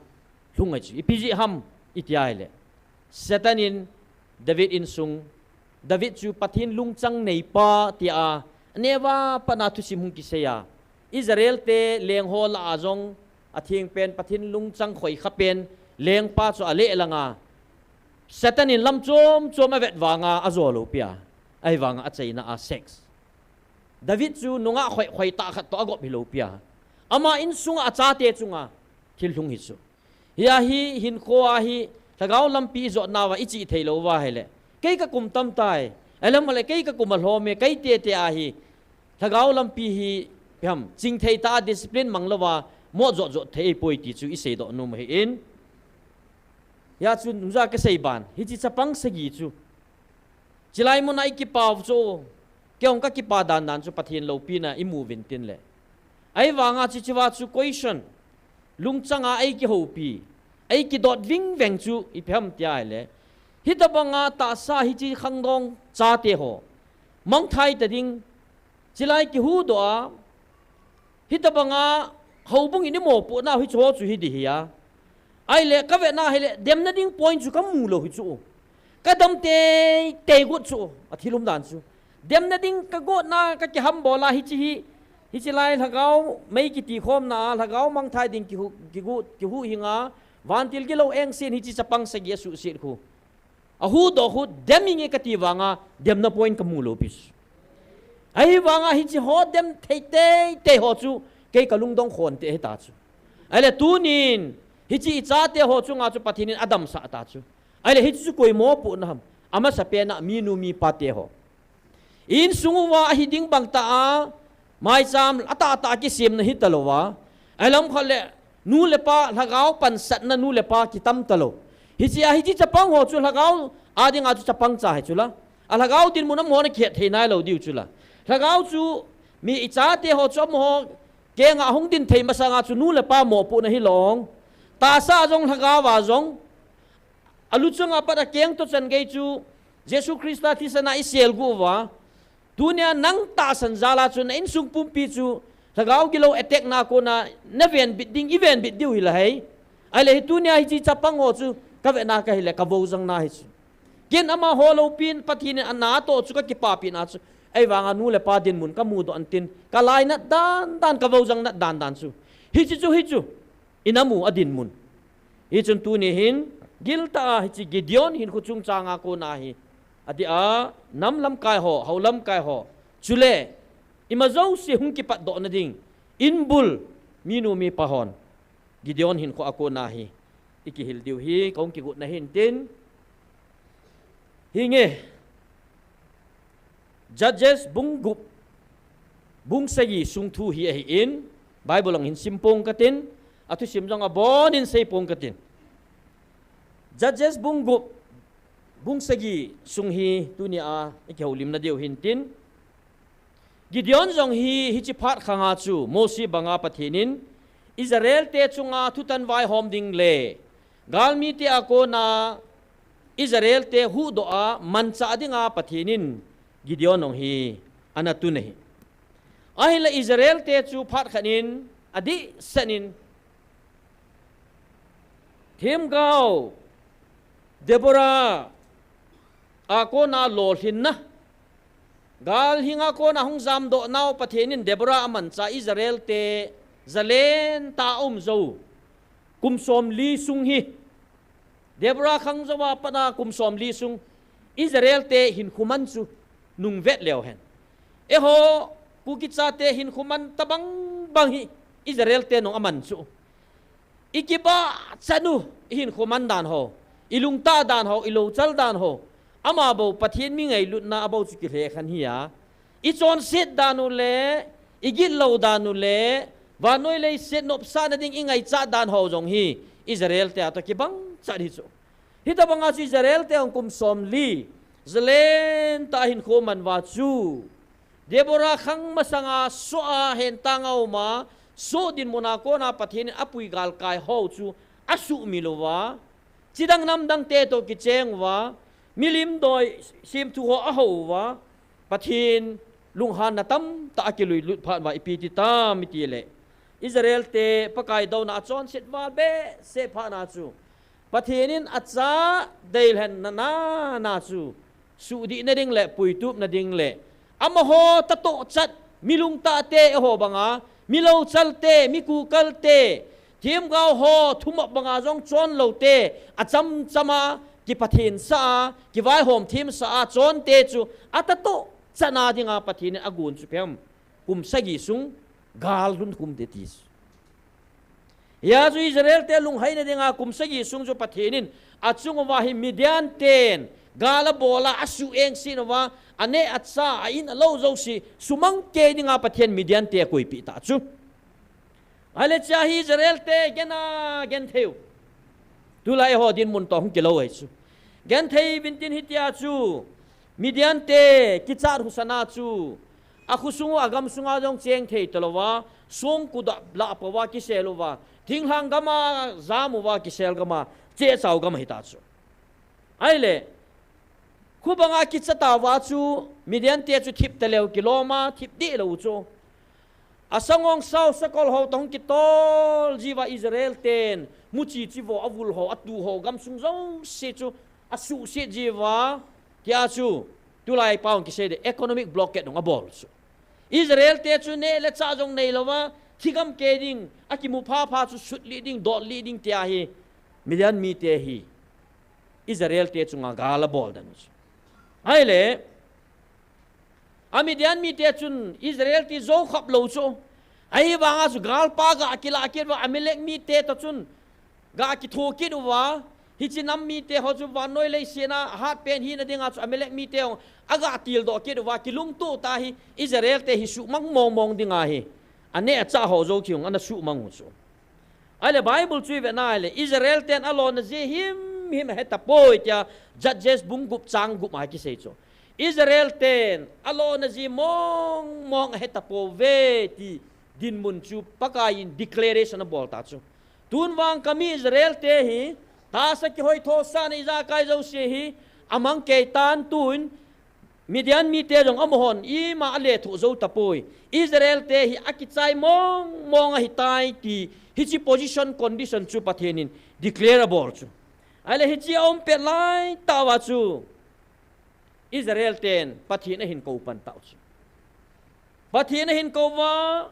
lhung ahi chu. Ipi jeh ham iti ahile, Satan in David insung, David chu Pathen lungchang neipa tia, aneo a pat na thusim hung kisei a, Israel te lengho lah a jong, atheng pen, Pathen lungchang khoikha pen, lengpa chu aleh langa, Satan in lam chom chom avet vanga ajo lou pi a, ahivanga achaina a sex. David chu nungah khoi khoi tah khat toh agop hilou pi a, ama insunga achate chunga thil lhung hi chu. Hia hi hinkho a hi lhagao lampi ijot nauva ichih thei louva ahile, kei kakum tamtai, alam le kei kakum alhom e, kei tete a hi lhagao lampi hi, ipi ham, chingthei tah a discipline mang louva, mot jot jot thei ahipoi ti chu iseidoh nom ahi in. Hia chu nungja kasei ban, hiche chapang sagi chu. Chilai muna ikipau chu, kei jong kakipa dan dan chu Pathen loupina imu uvin tin le. Ahivanga hichea chu question, lungchanga eikihoupi, eikidot ving veng chu ipi ham tia ahile, hitobanga tahsa hiche khangdong chate ho mangthai ta ding, chilai kihuhdoh a, hitobanga houbung in imopohnau hiche ho chu hi ding hi a. Ahile, ka vetna ahile, demna ding point chu ka mu lou hi chu. Ka dam teitei got chu, a thil um dan chu. Demna ding ka gotna ka kihambol a hichi hi, hichi lai lhagao mei kiti khomna a, lhagao mangthai ding kihu, kihu, kihu hinga, vantil gilou engsen hichi chapang sagi a suhset khu. A huhdoh khu, dem inge kati vanga, demna point ka mu lou pi chu. Ahivanga hichi ho dem thei teitei ho chu, kei ka lungdong khon te hita chu. Ahile tunin, hichi i chate ho chunga chu Pathen in a damsah ta chu. Ahile hichi chu koi mopohna ham, a masapen a minu mipa te ho. Insung uva ahi ding bang tah a, maicham a tahtah a kisemna hita lou a. Ahi lam khat le, nu le pa, lhagao pansatna nu le pa kitam ta lou. Hichi a hichi chapang ho chu lhagao a dinga chu chapang cha hi chu la. A lhagao dinmun amaho na kihet thei nai lou diu chu la. Lhagao chu mi i chate ho chu amaho kenga hung din thei masanga chu nu le pa mopohna hi long. Tahsa jong lhagao a jong. A luchang a pat a keng toh chan gei chu Jesu Christa thisan a i sel gu uva. Tunia nang tahsan jal a chu na insung pumpi chu lhagao gilou attack na kona na venbit ding, i venbit diu hi la hei. Ahile hi tunia hichi chapang ho chu ka vetna ka hile ka vojang na hi chu. Ken amaho loupin Pathen in a na toh chu ka kipapina chu. Ahivanga nu le pa dinmun ka mudoh antin ka lainat dan dan ka vojang nat dan dan chu. Hichi chu hi chu. I na mu a dinmun. Hichun tuni hin, giltah a hichi Gideon hinkho chungchang a kona hi. Adeh a, nam lamkai ho, hou lamkai ho. Chule, ima jouse hung kipatdohna ding. Inbul, minu mipa hon. Gideon hinkho a kona hi. I kihil diu hi, ka hung kigotna hintin. Hinge, Judges bung gup, bung sagi sung thu hi ahin, Bible lang hin sim pong katin, a thusim jong abonin sei pong katin. Judges bung gup, bung sagi sung hi tunia i kihoulimna diu hintin. Gideon jong hi, hichi phat khanga chu, Mosi banga Pathen in, Israel te chunga thutan vaihom ding le, galmi te a kona, Israel te huhdoh a, manchah dinga Pathen in, Gideon jong hi, ana tun ahi. Ahinla Israel te chu phat khat in, adih sen in, themgao, Deborah, a kona lolhinna. Gal hinga kona hung jamdoh nau Pathen in Deborah a manchah Israel te jalen tah a um jou. Kum somli sung hi. Deborah khang jou a pat a kum somli sung. Israel te hinkho man chu nung vet leu hen. Eiho, Kuki chate hinkho man tabang bang hi Israel te nung a man chu. I kibahchat u, i hinkho man dan ho, i lungtah dan ho, i louchal dan ho, ama bou Pathen mi ngailutna a bou chu kilhekhen hi a, i chonset dan u le, i gitlou dan u le, vannoi leiset nopsahna ding i ngaichat dan ho jong hi, Israel te a toh kibang chat hi chu. Hitabanga chu Israel te hung kum somli, jalen tah a hinkho man uva chu, Deborah khang masanga soh a hentang a um a, soh dinmun a kona Pathen in a pui galkai ho chu a suhmil uva, chidang namdang te toh kicheng uva, milim doi semthu ho a hou uva, Pathen lunghanna tamtah a kilui lut phat uva ipi ti tam iti le, Israel te Pakai douna a chonset val behseh phat na chu, Pathen in a cha deilhenna na, na chu, suhdihna ding le, puitupna ding le, amaho tatoh chat, mi lungtah te eiho banga, mi louchal te, mi kukal te, themgao ho, thumop banga jong chon lou te, a chamcham a, kipathen sah a, kivaihom themsah a, chon te chu, a tatoh chat na dinga Pathen in a gon chu ipi ham, kum sagi sung, gal lhun khum te ti. Hia chu Israel te lunghaina dinga kum sagi sung chu Pathen in a chung uva hi Midian ten gal a bol a a suh engsen uva, a neh a chah, a in a lou jouse sumang kei dinga Pathen Midian te a koipeh ta chu. Ahile chea hi Israel te gen a gen thei u. Tulai eiho dinmun toh hung kilou ahi chu. Gen thei uvin tin hitia chu, Midian te kichat husa na chu, a khosung u a gamsung a jong cheng thei talou va, songkudah lah pou va kisel uva, thinglhang gam a jam uva kisel gam a, chehchau gam ahi ta chu. Ahile, khu banga kicha tauva chu, Midian te chu thip taleu kilom a, thip deh lou chu. A sangong sao sakol ho toh hung kitol jiuva Israel ten Muchi chivo, avul ho, atu ho, gamsung jouse chu asuhset jiuva, tia chu tulai pao kisei de economic blockade dong abol chu. Israel te chu neh le chah jong neilouva, thigam kei ding, akimu phapha chu sutlih ding, dotlih ding tia hi, Midian mite hi Israel te chunga gal abol dan u chu. Ahile, a Midian mite chun Israel ti jou khap lou chu. Ahivanga chu galpa ga kilah kit uva, Amalek mite toh chun ga kitho kit uva, hiche nam mite ho chu vannoi leiset a ahat pen hina dinga chu Amalek mite ho aga tildoh kit uva, kilungto tah hi Israel te hi suhmang mongmong dinga hi, aneh achah ho jou kihung ana suhmang u chu. Ahile Bible chu ivet na ahile, Israel ten alona jeh himhim ahetapoi tia Judges bung gup chang gup a kisei chu. Israel ten alona jeh mongmong ahetapouve ti dinmun chu Pakai in declaration abol ta chu. Tun vang kami Israel te hi, tahsa kihoithosahna ijakai jouse hi amang kei tan, tun Midian mite jong amahon ima alethuh jou tapoi. Israel te hi akichai mongmong ahitai ti, hiche position, condition chu Pathen in declare abol chu. Ahile hiche aum pet laitah uva chu Israel ten Pathen ahin kou pan tau chu. Pathen ahin kou uva,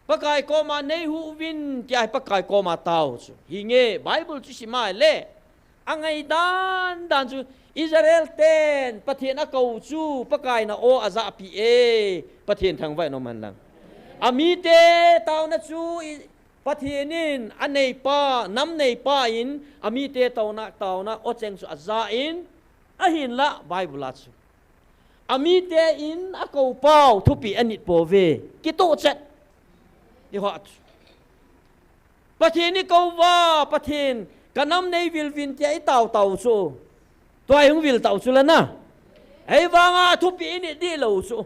Pakai koma neihuh uvin tia hi Pakai koma tao chu. Hinge Bible chu sim ahile, angai dandan chu Israel ten Pathen akou chu Pakai in aw ajahpeh e. Pathen thangvah in um hen lang. Amite taona chu Pathen in aneipa, nam neipa in amite taona, taona aw cheng chu ajah in, ahinla Bible a chu, amite in akou pau thupeh anit pouve, kitoh chet. Iho chu, Pathen in kou uva, Pathen, kanam neivil uvin tia itao tau chu, tua hi hung vil tau chu lana. Ahivanga thupeh init dih lou chu,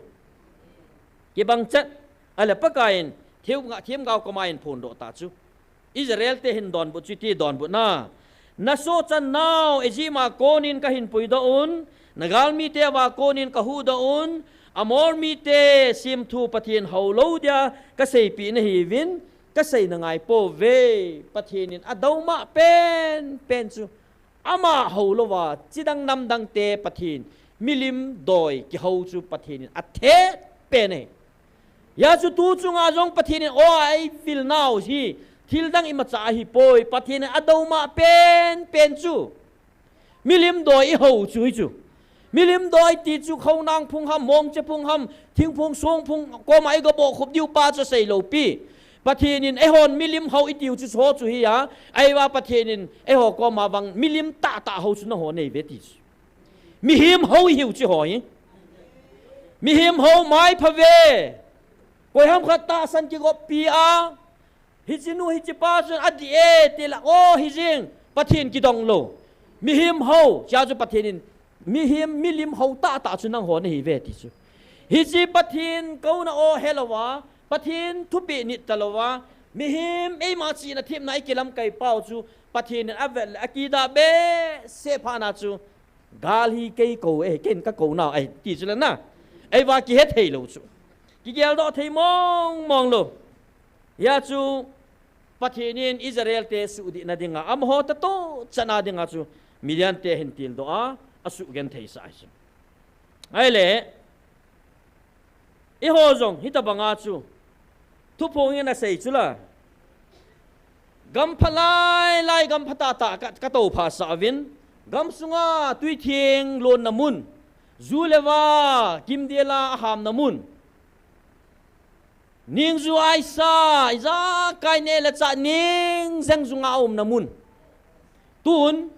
kibang chet. Ahile Pakai in themgao koma ahin phondoh ta chu. Israel te hin donbut chu iti donbut na: Nasohchan nau Egypt a konin kahin puidoh un, nagalmite uva konin kahuhdoh un, Amor mite semthu Pathen houlou dia kaseipeh nahiuvin, kaseina ngaipouve. Pathen in adoumah penpen chu ama houlouva chidang namdangte Pathen, milim doi kihou chu Pathen in athet pen ahi. Hijeh chun tu chunga jong Pathen in aw eivil nau hi thildang imacha ahipoi. Pathen in adoumah penpen chu milim doi ihou chu hichu. Milim doi ti chu khonang phung ham, mongche phung ham, thingphung songphung koma igabohkhup diu pa chu aseilou pi. Pathen in eihon milim hou itiu chu ho chu hi a, ahivang Pathen in eiho koma vang milim tahtah hou chu nangho neiuve ti chu. Mihem hou ihiu chu ho hi. Mihem hou maiphave. Koiham khat tahsan kigoppi a, hiche nu hiche pa chun adih e tile, o, hijeng, Pathen kidong lou. Mihem hou, hijeh chun Pathen in, mihem, milim hou tahtah chu nangho nahiuve ti chu. Hiche Pathen kouna aw helouva, Pathen thupeh nit talouva, mihem eima chihna themna ikilamkai pau chu Pathen in avet le akidah behseh phat na chu, gal hi kei kou e, keiin kakou nau ahi ti chu lana. Ahivang kihethei lou chu, kigeldoh thei mongmong lou. Hijeh chun Pathen in Israel te suhdihna dinga, amaho tatoh chana dinga chu Midian te ahin tildoh a, asuhgenthei sah ahi chu. Ahile, eiho jong hitobanga chu thuphong in asei chula, gampha lailai, gampha tahtah ka, katoupha sah uvin, gamsunga twitheng lonna mun, ju le va kimdel a ahamna mun, ningju aisa, ijakai neh le chah ning jeng junga aumna mun, tun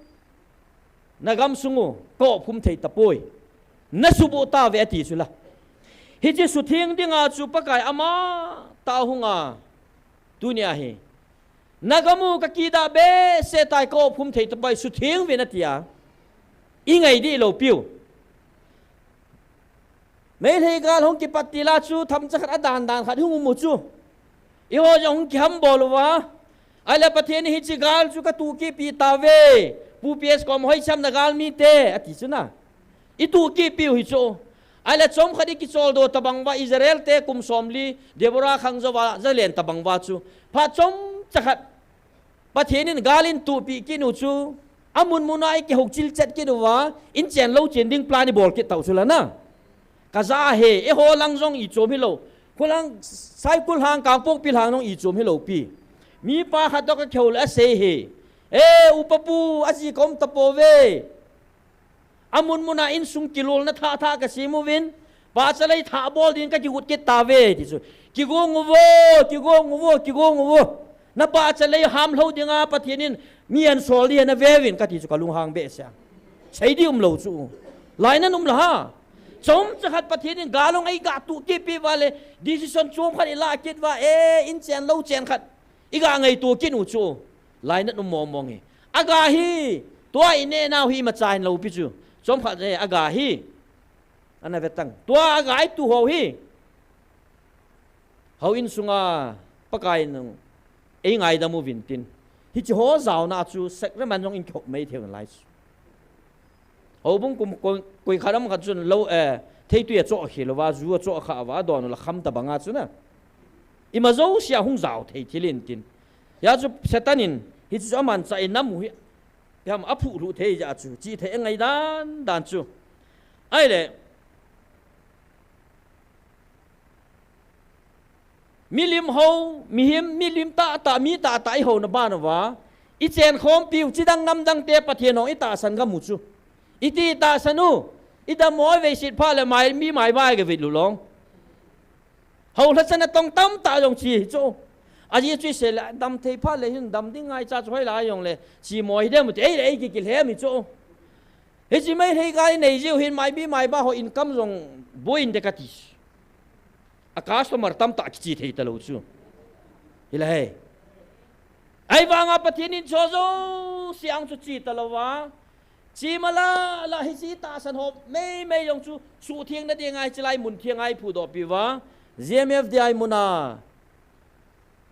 nagamsung u kaopkhum thei tapoi, nasuboh tauve ati chula. Hiche sutheng dinga chu Pakai amatah ahunga, tunia hi nagam u kakidah behseh tai, kaopkhum thei tapoi, sutheng uvin atia, ingai dih lou piu. Meitei gal hung kipat tila chu themcha khat adan dan khat hung um u chu, eiho jong hung kihambol uva, ahile Pathen in hiche gal chu katuhkehpi tauve, Pu P S kom hoicham nagalmite ati chu na. Ituhkehpiu hichu. Ahile chomkhat ikicholdo tobang uva, Israel te kum somli Deborah khang jouva jalen tobang uva chu, phat chomcha khat Pathen in gal in tupi kit u chu, amun mun a i kihou chil chet kit uva, in chen lou chen ding plan i bol kit tau chu la na. Ka ja he, eiho lang jong i chom hilou. Khulang, Saikul hang, Kangpokpi hang jong i chom hilou pi. Mi pa khat toh ka kihou le asei he. E, upa pu, aji ka um tapouve. Amun mun a insung kilolna thah thah ka sem uvin, pahcha lei thah bol ding ka kigut kit tauve, ti chu. Kigong uvo, kigong uvo, kigong uvo. Na pahcha lei ham lou dinga Pathen in mi ahin sol ding ahi nave uvin kati chu ka lunghang behseh a. Sei ding umlou chu. Lainat um la ha. Chomcha khat Pathen in gal hung eikah tuh kit peh uva le, decision chom khat i lah kit uva, e, in chen lou chen khat i ga ngaito kit u chu. Lainat um mong mong e. Aga hi, tua i neh nau hi imacha hilou pi chu. Chomkhat e, aga hi. Ana ve tang. Tua aga i tuh ho hi. Houin sunga Pakai in ei ngaidam uvin tin. Hiche ho jaona chu sacrament jong in kihop mai thei nalai chu. Houbung kum koi, koi khat am khat chun lou, eh, theitui a choh khel uva, ju a choh kha uva, adon u la kham tabang a chu na. Ima jousea hung jao thei thil in tin. Hia chu Satan in, hichu amanchah in nam u hi, hiam aphuh lhuh thei jeh chu, chih thei angai dan dan chu. Ahile, milim ho, mihem, milim tahtah, mi tahtah i houna ban uva, i chenkhompiu, chidang namdang te Pathen hong i tahsan gam u chu. Iti tahsan u, i dammo i veiset phat le mai, mi mai vai ga vit lulong. Houlhachana tong tamtah jong chi hi chu. Ajeh chu i sei le, dam thei phat le hin dam ding ngaicha chu hoilai jong le, chi mo hi dem u ti, ei le ei kikilhem hi chu. Hiche Meitei gal i nei jiu hin mai bi mai ba ho income jong boi inte kati. A customer tamtah kiche thei talou chu. Hilai. Ahivanga Pathen in chu jouse ang chu che talou va. Chema la, la hiche tahsan ho meimei jong chu suhthengna dinga hiche lai mun theng a i phudoh piu va. G M F D I mun a.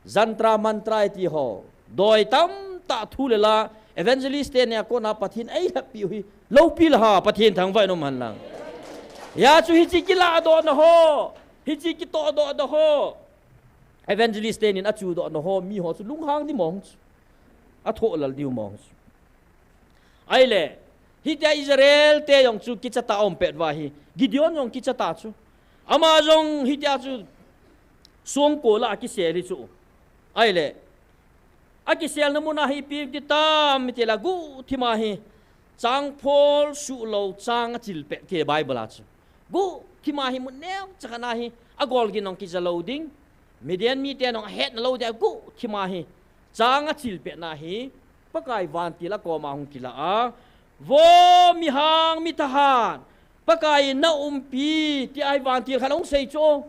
Jantra mantra i ti ho. Doi tamtah thu le la, evangelist te nia kona Pathen ei lhep piu hi. Loupi la ha, Pathen thangvah in um hen lang. Hia chu hiche kilahdohna ho, hiche kitohdohna ho. Evangelist te nin achudohna ho, mi ho chu lunghang di mong chu. Athoh lal diu mong chu. Ahile, hitia Israel te jong chu kicha ta um pet va hi. Gideon jong kicha ta chu. Ama jong hitia chu songko la akisel hi chu. Ahile, akiselna mun a hi ipi ti tam iti le guhthim a hi. Changphol suhlou chang achil pet ti Bible a chu. Guhthim a hi mun neocha khat na hi agol gin jong kija lou ding. Midian mite jong ahetna lou ding a guhthim a hi. Chang achil pet na hi. Pakai vantil akoma hung kila a. Vo mihang mithahat. Pakai in na umpi. Ti ahi vantil khat hung sei chu.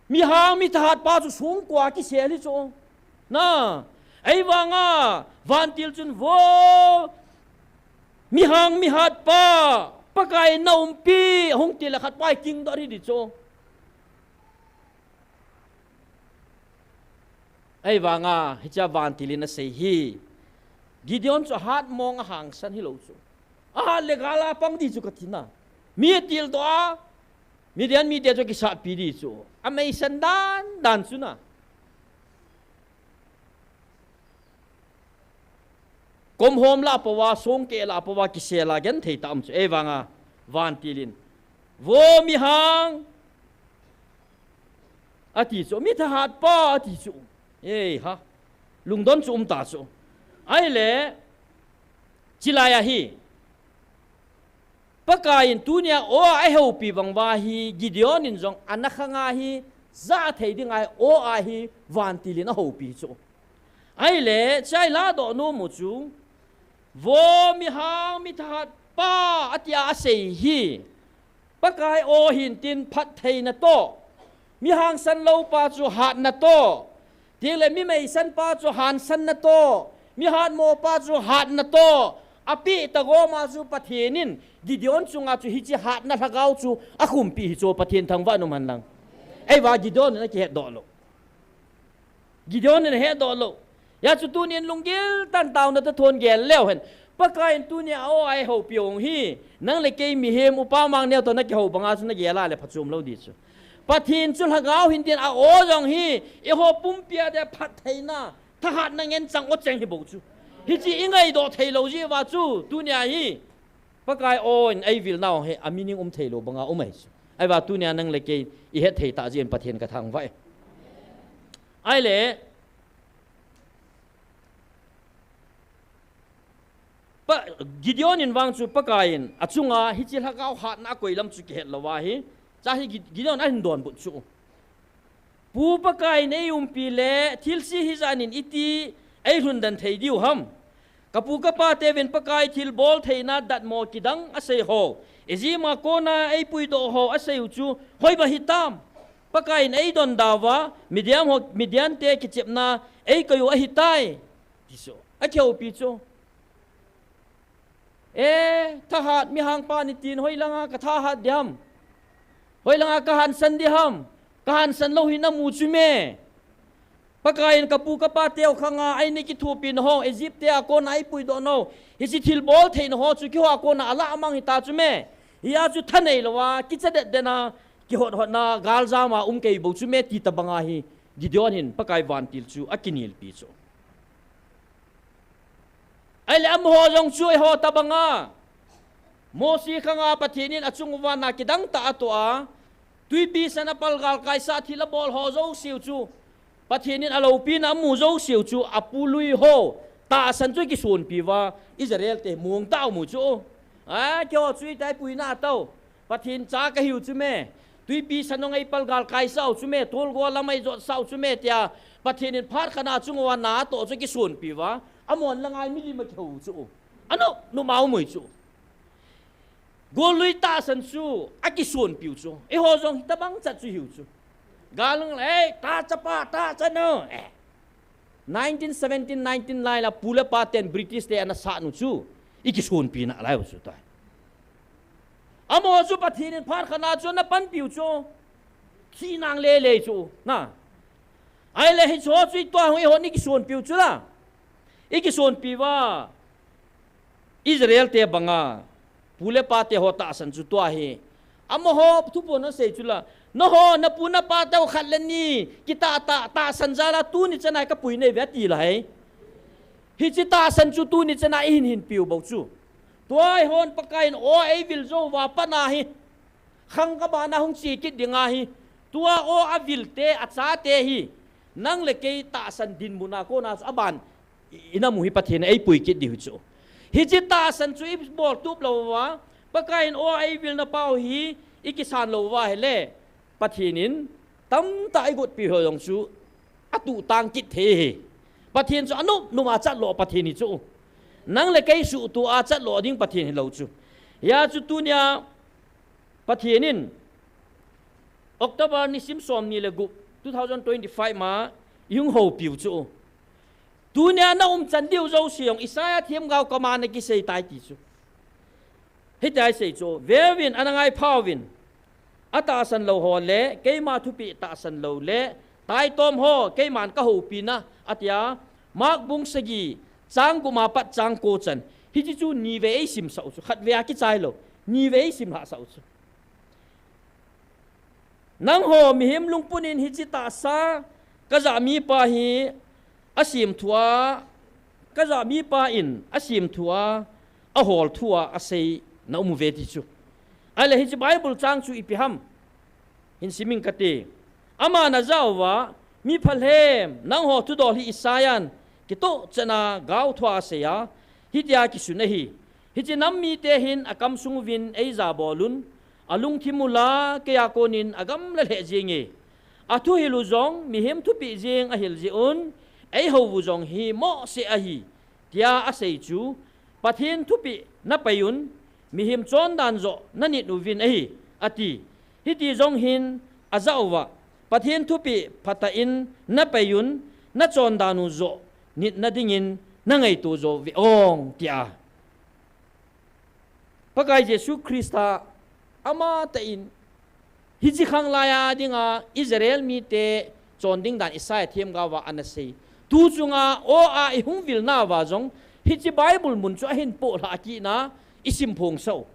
Mihang mithahat pa chu songko a kisel hi chu. Na. Ahivanga. Vantil chun vo. Mihang mihat pa. Pakai in na umpi. Hung ti le khat pa hi kingdoh ri di chu. Ahivanga, hichea vantil in asei hi. Gideon chu ahat mong ahangsan hilou chu. Ahat le gal a pang di chu kati na. Mi atildoh a. Midian mite chu kisatpi di chu. Ameisan dan dan chu na. Komhom lah a pouva, songkeh lah a pouva, kisel a genthei tah um chu. Ahivanga, vantil in. Vo mihang. Ati chu, mithahat pa, ati chu. Ei ha. Lungdon chu um ta chu. Ahile, chilai a hi. Pakai in tunia aw a ahoupi vang uva hi Gideon in jong ana khang a hi ja thei ding ahi aw a hi vantil in ahoupi chu. Ahile, chai ladoh nom u chu. Vo mihang mithahat pa atia asei hi. Pakai aw hin tin phattheina toh. Mihangsan lou pa chu hatna toh. Tile mi meisan pa chu hansanna toh. Mi hatmo pa chu hatna toh. Apeh tagom a chu Pathen in Gideon chunga chu hiche hatna lhagao chu akhumpi hi chu Pathen thangvah in um hen lang. Ahivang Gideon in akihetdoh lou. Gideon in ahetdoh lou. Hia chu tunin lunggil tah in taona toh thon gel leu hen. Pakai in tunia aw a eihoupi u hi. Nang le kei mihem upa mang neo toh nakihou banga chu nagel a le phachom lou di chu. Pathen chu lhagao hin tin a aw jong hi. Eiho pumpi a dia phattheina. Thahatna ngen chang o cheng hi bou chu. Hichi i ngaidoh thei lou jeh uva chu, tunia hi. Pakai aw in ei vil nau hi, a meaning um thei lou banga um ahi chu. Ahivang tunia nang le kei, i het thei tah jeh in Pathen ka thangvah e. Ahile, Pa, Gideon in vang chu Pakai in, a chunga hichi lhagao hatna a koi lam chu kihet lou ahi. Cha hi Gid-, Gideon a hin donbut chu. Pu Pakai in ei umpi le, thilse hijat in iti ei lhundan thei diu ham. Ka pu ka pa teuvin Pakai thilbol theina datmo kidang a sei ho, Egypt a kona ei puidoh ho a sei u chu, hoiba hitam. Pakai in ei donda uva, Midian ho, Midian te kichepna ei koi u ahitai. Ti chu. A kihoupi chu. E, thahat mihangpa ni tin hoilanga ka thahat ding ham. Hoilanga ka hansan ding ham. Ka hansan lou hi na mu chu me. Pakai in ka pu ka pa teu khanga ei ni kithopina ho, Egypt te a kona ei puidoh nau. Hichi thilbol theina ho chu keiho a kona a lah a mang hita chu me. Hia chu thanei louva, kicha det dena, kihot hotna, galjama um kei bou chu me ti tabanga hi. Gideon hin Pakai vantil chu a kinelpi chu. Ahile amaho jong chu eiho tabanga. Mosi khanga Pathen in a chung uva na kidang tah a toh a. Tuipi san a palgal kaisah thil a bol ho jouse u chu. Pathen in a loupina a mu jouse u chu a pu lui ho. Tahsan chu kisonpi uva. Israel te mong tah u mu chu. A, keiho chu itai puina a tao. Pathen cha ka hiu chu me. Tuipi san a ngai palgal kaisah u chu me. Tolgo lam a i jotsah u chu me tia. Pathen in phat khat a chung uva na toh chu kisonpi uva. Amon la ngai milim a kihou chu. Anop, nop mau mui chu. Gollui tahsan chu, a kisonpi u chu. Eiho jong hitabang chat chu hiu chu. Galang le, ei, ta chapa, ta chanu. Eh. Nineteen seventeen, nineteen lai la, pu le pa ten British te ana sah nu chu. I kisonpi na lai u chu tai. Amaho chu Pathen in phat khat a chu ana panpi u chu. Thi nang lele chu. Na. Ahile hicho chu i tua hung eiho ni kisonpi u chu la. I kisonpi uva. Israel te banga, pu le pa te ho tahsan chu tua hi. Amaho thuphon a sei chu la, nangho, na pu na pa teu khat le ni, kitah tah, tahsan jal a tuni chan a ka pui nei ve ati lai. Hichi tahsan chu tuni chan a i hin hin piu bou chu. Tua hi hon Pakai in aw ei vil jou uva pat na hi. Khang ka bana hung chi kit ding ahi. Tua aw a vil te, a cha te hi. Nang le kei tahsan dinmun a kona chu a ban i, i na mu hi Pathen in ei pui kit diu chu. Hichi tahsan chu i bol tup lou uva, Pakai in aw ei vil na pau hi, i kisan lou uva hile, Pathen in tamtah i gotpi ho jong chu, a tuh tang kit thei hi. Pathen chu a nop nop a chat lou Pathen hi chu. Nang le kei suhtuh a chat lou ding Pathen hi lou chu. Hia chu tunia Pathen in October nisim somni le gup, two thousand twenty-five ma i hung houpiu chu. Tunia na umchan diu jouse jong Isaiah themgao kama na kisei tai ti chu. Hitia i sei chu, veuvin, ana ngaiphauvin, a tahsan lou ho le, keima thupeh tahsan lou le, taitom ho, keiman ka houpina, atia, Mark bung sagi, chang gup ma pat chang ko chan. Hichi chu ni vei ei simsah u chu, khat vei a kichai lou, ni vei ei simlhahsah u chu. Nangho mihem lungput in hichi tahsa, ka jah mipa hi a sim thu a, ka jah mipa in a sim thu a, a hol thu a, a sei na um uve ti chu. Ahile hichi Bible chang chu ipi ham? Hin sim ing kate. Aman ajah uva, mi phalhem, nangho thudol hi Isaiah in kitoh chan a gaothu a asei a, hitia kisun ahi. Hichi nam mite hin akam sung uvin eija bol un, alungthim u la, kei a konin agamla lheh jenge. Athuhil u jong mihem thupeh jeng ahil jeh un, eihou u jong hi mohseh ahi, tia asei chu, Pathen thupeh na pai un, mihem chondan joh na nit uvin ahi, ati. Hiti jong hin ajah uva, Pathen thupeh phatah in na pai un, na chondan u joh nitna dingin na ngaito jo ve ong, tia. Pakai Jesu Christa amatah in, hichi khanglai a dinga Israel mite chonding dan Isaiah themgao va ana sei. Tu chunga aw a i hung vilna uva jong, hichi Bible mun chu ahin pohlhah kit na, i simphong sah u.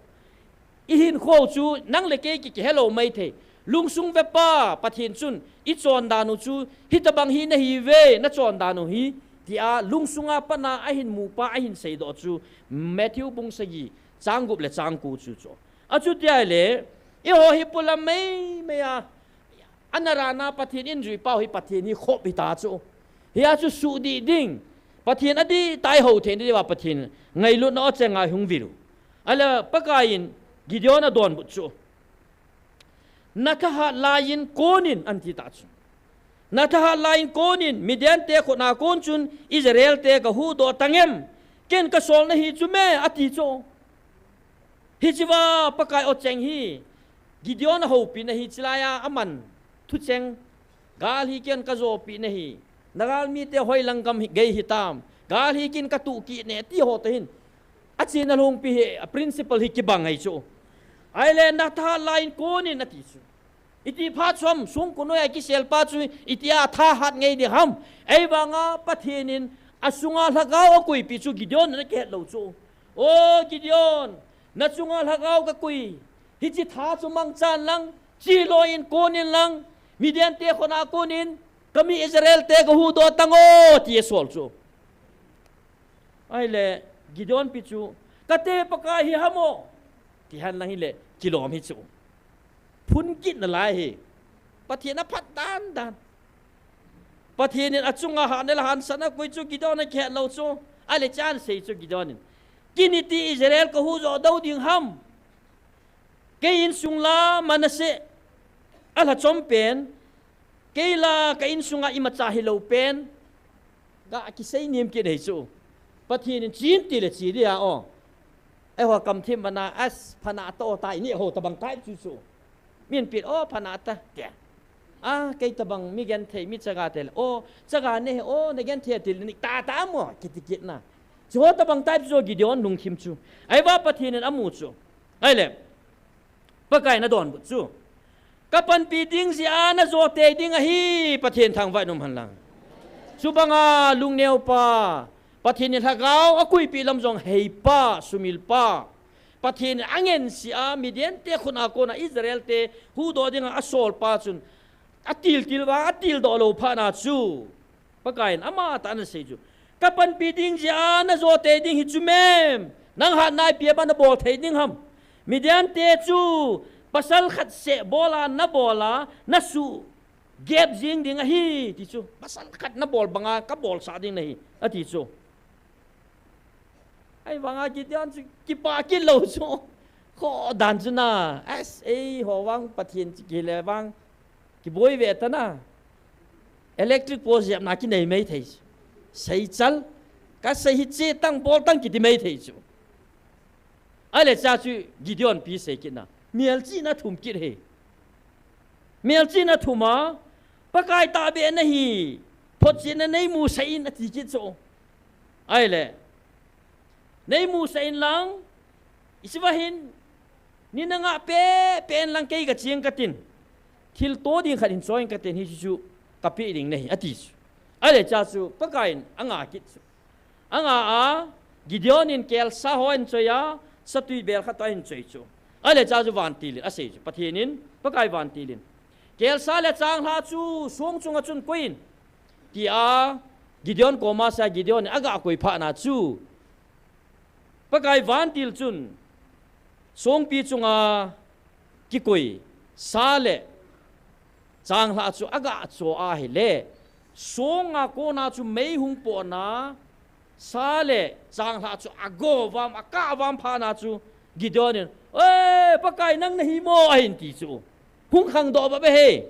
I hinkho u chu nang le kei ki, kihelou maithei. Lungsung vepa Pathen chun i chondan u chu, hitabang hi nahiuve, na chondan u hi, tia lungsunga patna ahin mupa ahin seidoh chu Matthew bung sagi chang gup le chang ko chu chu. Achuti ahile, eiho hi polam meimei a, ana rana Pathen in jui pau hi Pathen hi khop hita chu. Hia chu suhdih ding, Pathen adih tai ho thei ding diuva Pathen ngailutna o chenga hung vilu. Ahile Pakaiyin Gideon adonbut chu, nathahat laiyin konin, anti ta chu. Nathahat laiyin konin, Midian te khutna kon chun Israel te kahuhdoh tangem? Ken kasol nahi chu me, ati chu. Hichea Pakai o cheng hi Gideon ahoupina hi chilaiya aman thucheng. Gal hi ken kajopina hi. Nagalmite hoilang gam hi gei hitam. Gal hi ken katuh kit ne ti ho toh hin. Achena lhungpi hi, a principle hi kibang ahi chu. Ahile nathahat laiyin konin ati chu. Iti phat chu ham, songkul noiya kiselpa chu itia thahat ngai ding ham. Ahivanga Pathen in asunga lhagao akoipi chu Gideon in akihet lou chu. O Gideon, nachunga lhagao kakoi. Hiche tha chu mangchan lang, chiloi in konin lang, Midian te khutna konin, kami Israel te kahuhdoh tang o, ti asol chu. Ahile, Gideon pi chu, kate Pakai hi ham o, ti hen lang hile, kilom hi chu. Phun kit nalai hi. Pathen aphat dan dan. Pathen in achunga hatna le hansatna akoi chu Gideon in akihet lou chu. Ahile chun asei chu Gideon in, ken iti Israel kahuhdoh dou ding ham? Kei insung la Manasseh alhachom pen, kei la ka insunga imacha hilou pen, ga kisei nem kit ahi chu. Pathen in chen tile che dia o. Eiho kamthim bana as phana to ta ini ho tabang tai chu chu. Min pit o phana ta tia. A, kei tabang mi genthei mi chaga tile. O, chaga ne o, nagenthei tile ni ta ta mo, kiti kit na. Chuho tabang tai chu Gideon lungthim chu. Ahivang Pathen in amu chu. Ahile, Pakaiyin adonbut chu, kapanpi ding jeh a najo tei ding ahi, Pathen thangvah in um hen lang. Chubanga lungneo pa, Pathen in lhagao akoipi lam jong heipa, sumil pa, Pathen in angensia Midian te khutna kona Israel te huhdoh dinga asol pa chun, atil til vang, atil doh lou phat na chu. Pakaiyin amatah in asei chu, kapanpi ding jeh a najo tei ding hi chu mem? Nang hatna ipi a nabol thei ding ham? Midian te chu pasal khat seh bola nabola, nasuh gep jing ding ahi, ti chu. Pasal khat nabol banga kabolsah ding nahi, ati chu. Ahivanga Gideon chu kipah kit lou chu. Khoh dan chu na, as eiho vang Pathen chu kile vang kiboi ve ta na. Electric post jepna kinei mai thei chu. Seichal, kasei hi che tang bol tang kiti mai thei chu. Ahile chun chu Gideon pi sei kit na. Melchihna thum kit hi. Melchihna thum a, Pakai tahbeh nahi, photchetna neimusah in ati kit chu. Ahile, neimusah in lang, hichea hin, ni nanga pe, pen lang kei kacheng katin. Thilto ding khat hin choi katin hichu chu, kapeh ding nahi, ati chu. Ahile chun chu, Pakaiyin anga kit chu. Anga a, Gideon in kelsa ho ahin choi a, satui bel khat toh ahin choi chu. Ahile chun chu vantil in asei chu. Pathen in, Pakai vantil in, kelsa le changlhah chu song chunga chun koi in, tia Gideon koma sa Gideon in aga koi phat na chu, Pakai vantil chun songpi chunga kikoi sa le changlhah chu aga cho ahile, songa kona chu mei hung potna, sa le changlhah chu ago vam, akah vam phat na chu Gideon in, "Oi, Pakai nang nahi mo?" ahin ti chu. Hung khangdoh bap e he.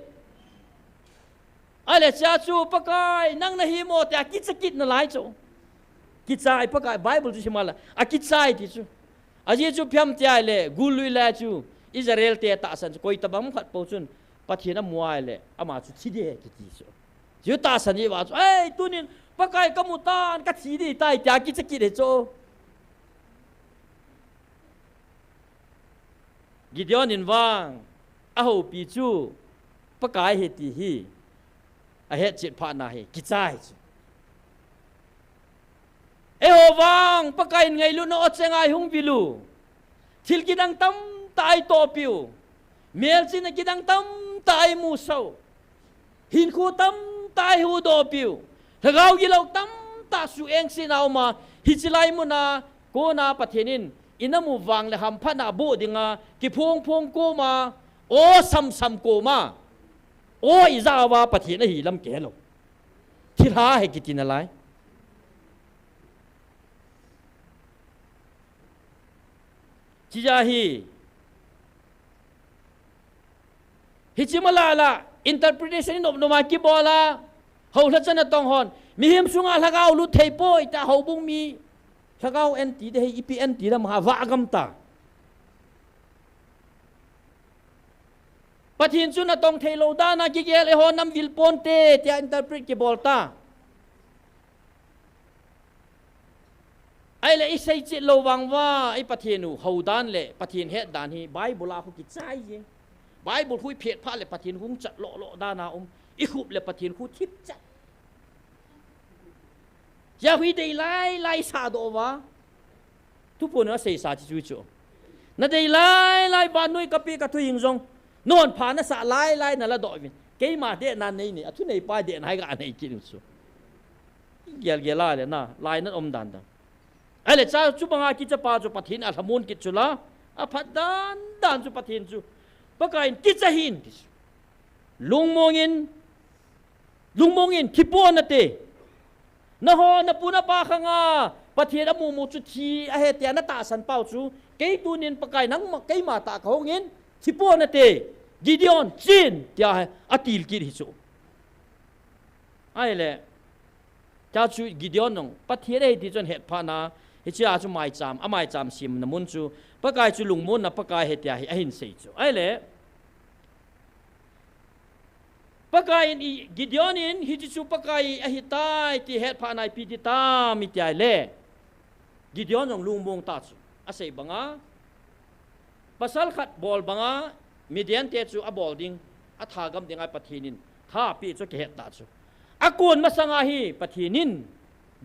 Ahile chun chu, "Pakai nang nahi mo?" tia kicha kit nalai chu. Kichai, Pakai, Bible chu sim a le, akichai ti chu. Ajeh chu ipi ham tia ahile, gul lui lai chu Israel te tahsan chu koi tabang khat pou chun Pathen amu ahile, ama chu thi ding ahi kiti chu. Chu tahsan jeh uva chu, "Ei, tunin Pakai kamu tan, kathi ding tai," tia kicha kit ahi chu. Gideon in vang ahoupi chu Pakai ahi ti hi ahetchet phat na hi kichai chu. Eiho vang Pakai in ngailutna o chenga ihung vil u. Thil kidang tamtah itohpi u. Melchihna kidang tamtah imusah u. Hinkho tamtah ihuhdohpi u. Lhagao gilou tam tah su engse na uma, hiche lai muna, kona Pathen in, ina mu vang le hamphatna boh dinga, kiphong phong koma, o sam sam koma, o ija uva Pathen ahi lam kihe lou. Thilha he kiti nalai. Chija hi. Hiche mala la, interpretation in nop noma kibola, houlha chan a tong hon, mihem sunga lhagao lut thei poi ta, houbung mi, lhagao anti de hei, ipi anti lam ha, vah gam ta. Pathen chu na tong thei lou dan a kigel e ho nam vil ponte, tia interpret kibol ta. Ahile i sei chet lou vang uva, i Pathen u, hou dan le Pathen het dan hi, Bible a khu kichai e. Bible khu i phet phat le Pathen khu hung chat loh loh dan a um. I khup le Pathen khu thip chat. Tia khu i dei lai lai sa doh uva. Thuphon a sei sa chi chu chu. Na dei lai lai vannoi ka pe ka thu hing jong. Non pha na sa lai lai na la doh vin. Keima dehna nei nei, a thunei pa dehna hi ka nei kit u chu. Gel gel a le na, lai na um dan dan. Ahile cha chu banga kicha pa chu Pathen a lhamon kit chu la. A phat dan dan chu Pathen chu. Pakai in kicha hih in ti chu. Lungmong in, lungmong in, thi pon nate. Nangho, na pu na pa khanga, Pathen a mu mu chu thi ahi tia na tahsan pau chu. Kei tunin Pakai nangma, keima tah ka hong in, thi pon nate. Gideon, chen, tia a til kit hi chu. Ahile, Tia chu Gideon jong, Pathen ahi ti chun het phat na, hichea chu maicham, a maicham semna mun chu, Pakai chu lungmonna Pakai ahi tia hi ahin sei chu. Ahile, Pakai in i, Gideon in hiche chu Pakai ahi tai ti het phat na ipi ti tam iti ahile. Gideon jong lungmong ta chu. A sei banga, pasal khat bol banga, Midian te chu a bol ding, a thagam dinga Pathen in tha pe chu kihet ta chu. A kon masanga hi Pathen in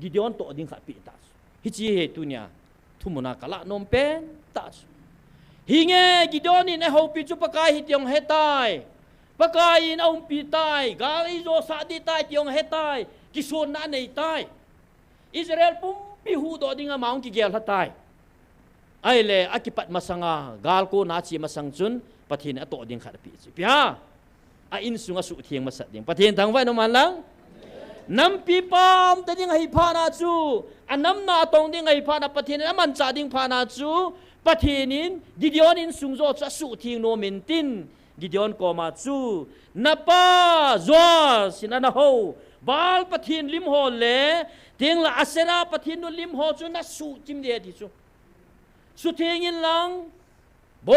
Gideon toh ding khat pe ta chu. Hiche hi tunia thumuna ka lah nom pen ta chu. Hinge Gideon in a houpi chu Pakai ahi ti jong ahe tai. Pakai in a umpi tai, gal ei jo sah ding tai ti jong ahe tai. Kisonna anei tai. Israel pumpi huhdoh dinga ama hung kigel lha tai. Ahile, a kipat masanga, gal kona a che masang chun, Pathen in a toh ding khat ape chu. Ipi ham? A insung a suhtheng masat ding. Pathen thangvah in um hen lang. Nampi pam ta ding ahi phat na chu, a namna a tong ding ahi phat na, Pathen in a manchah ding phat na chu, Pathen in Gideon insung joh chu a suhtheng nom in tin, Gideon koma chu, na pa Joash in ana hou Baal Pathen lim ho le, tengle Asherah Pathen nu lim ho chu na suhtheng ding ahi ti chu. Suhtheng in lang, bom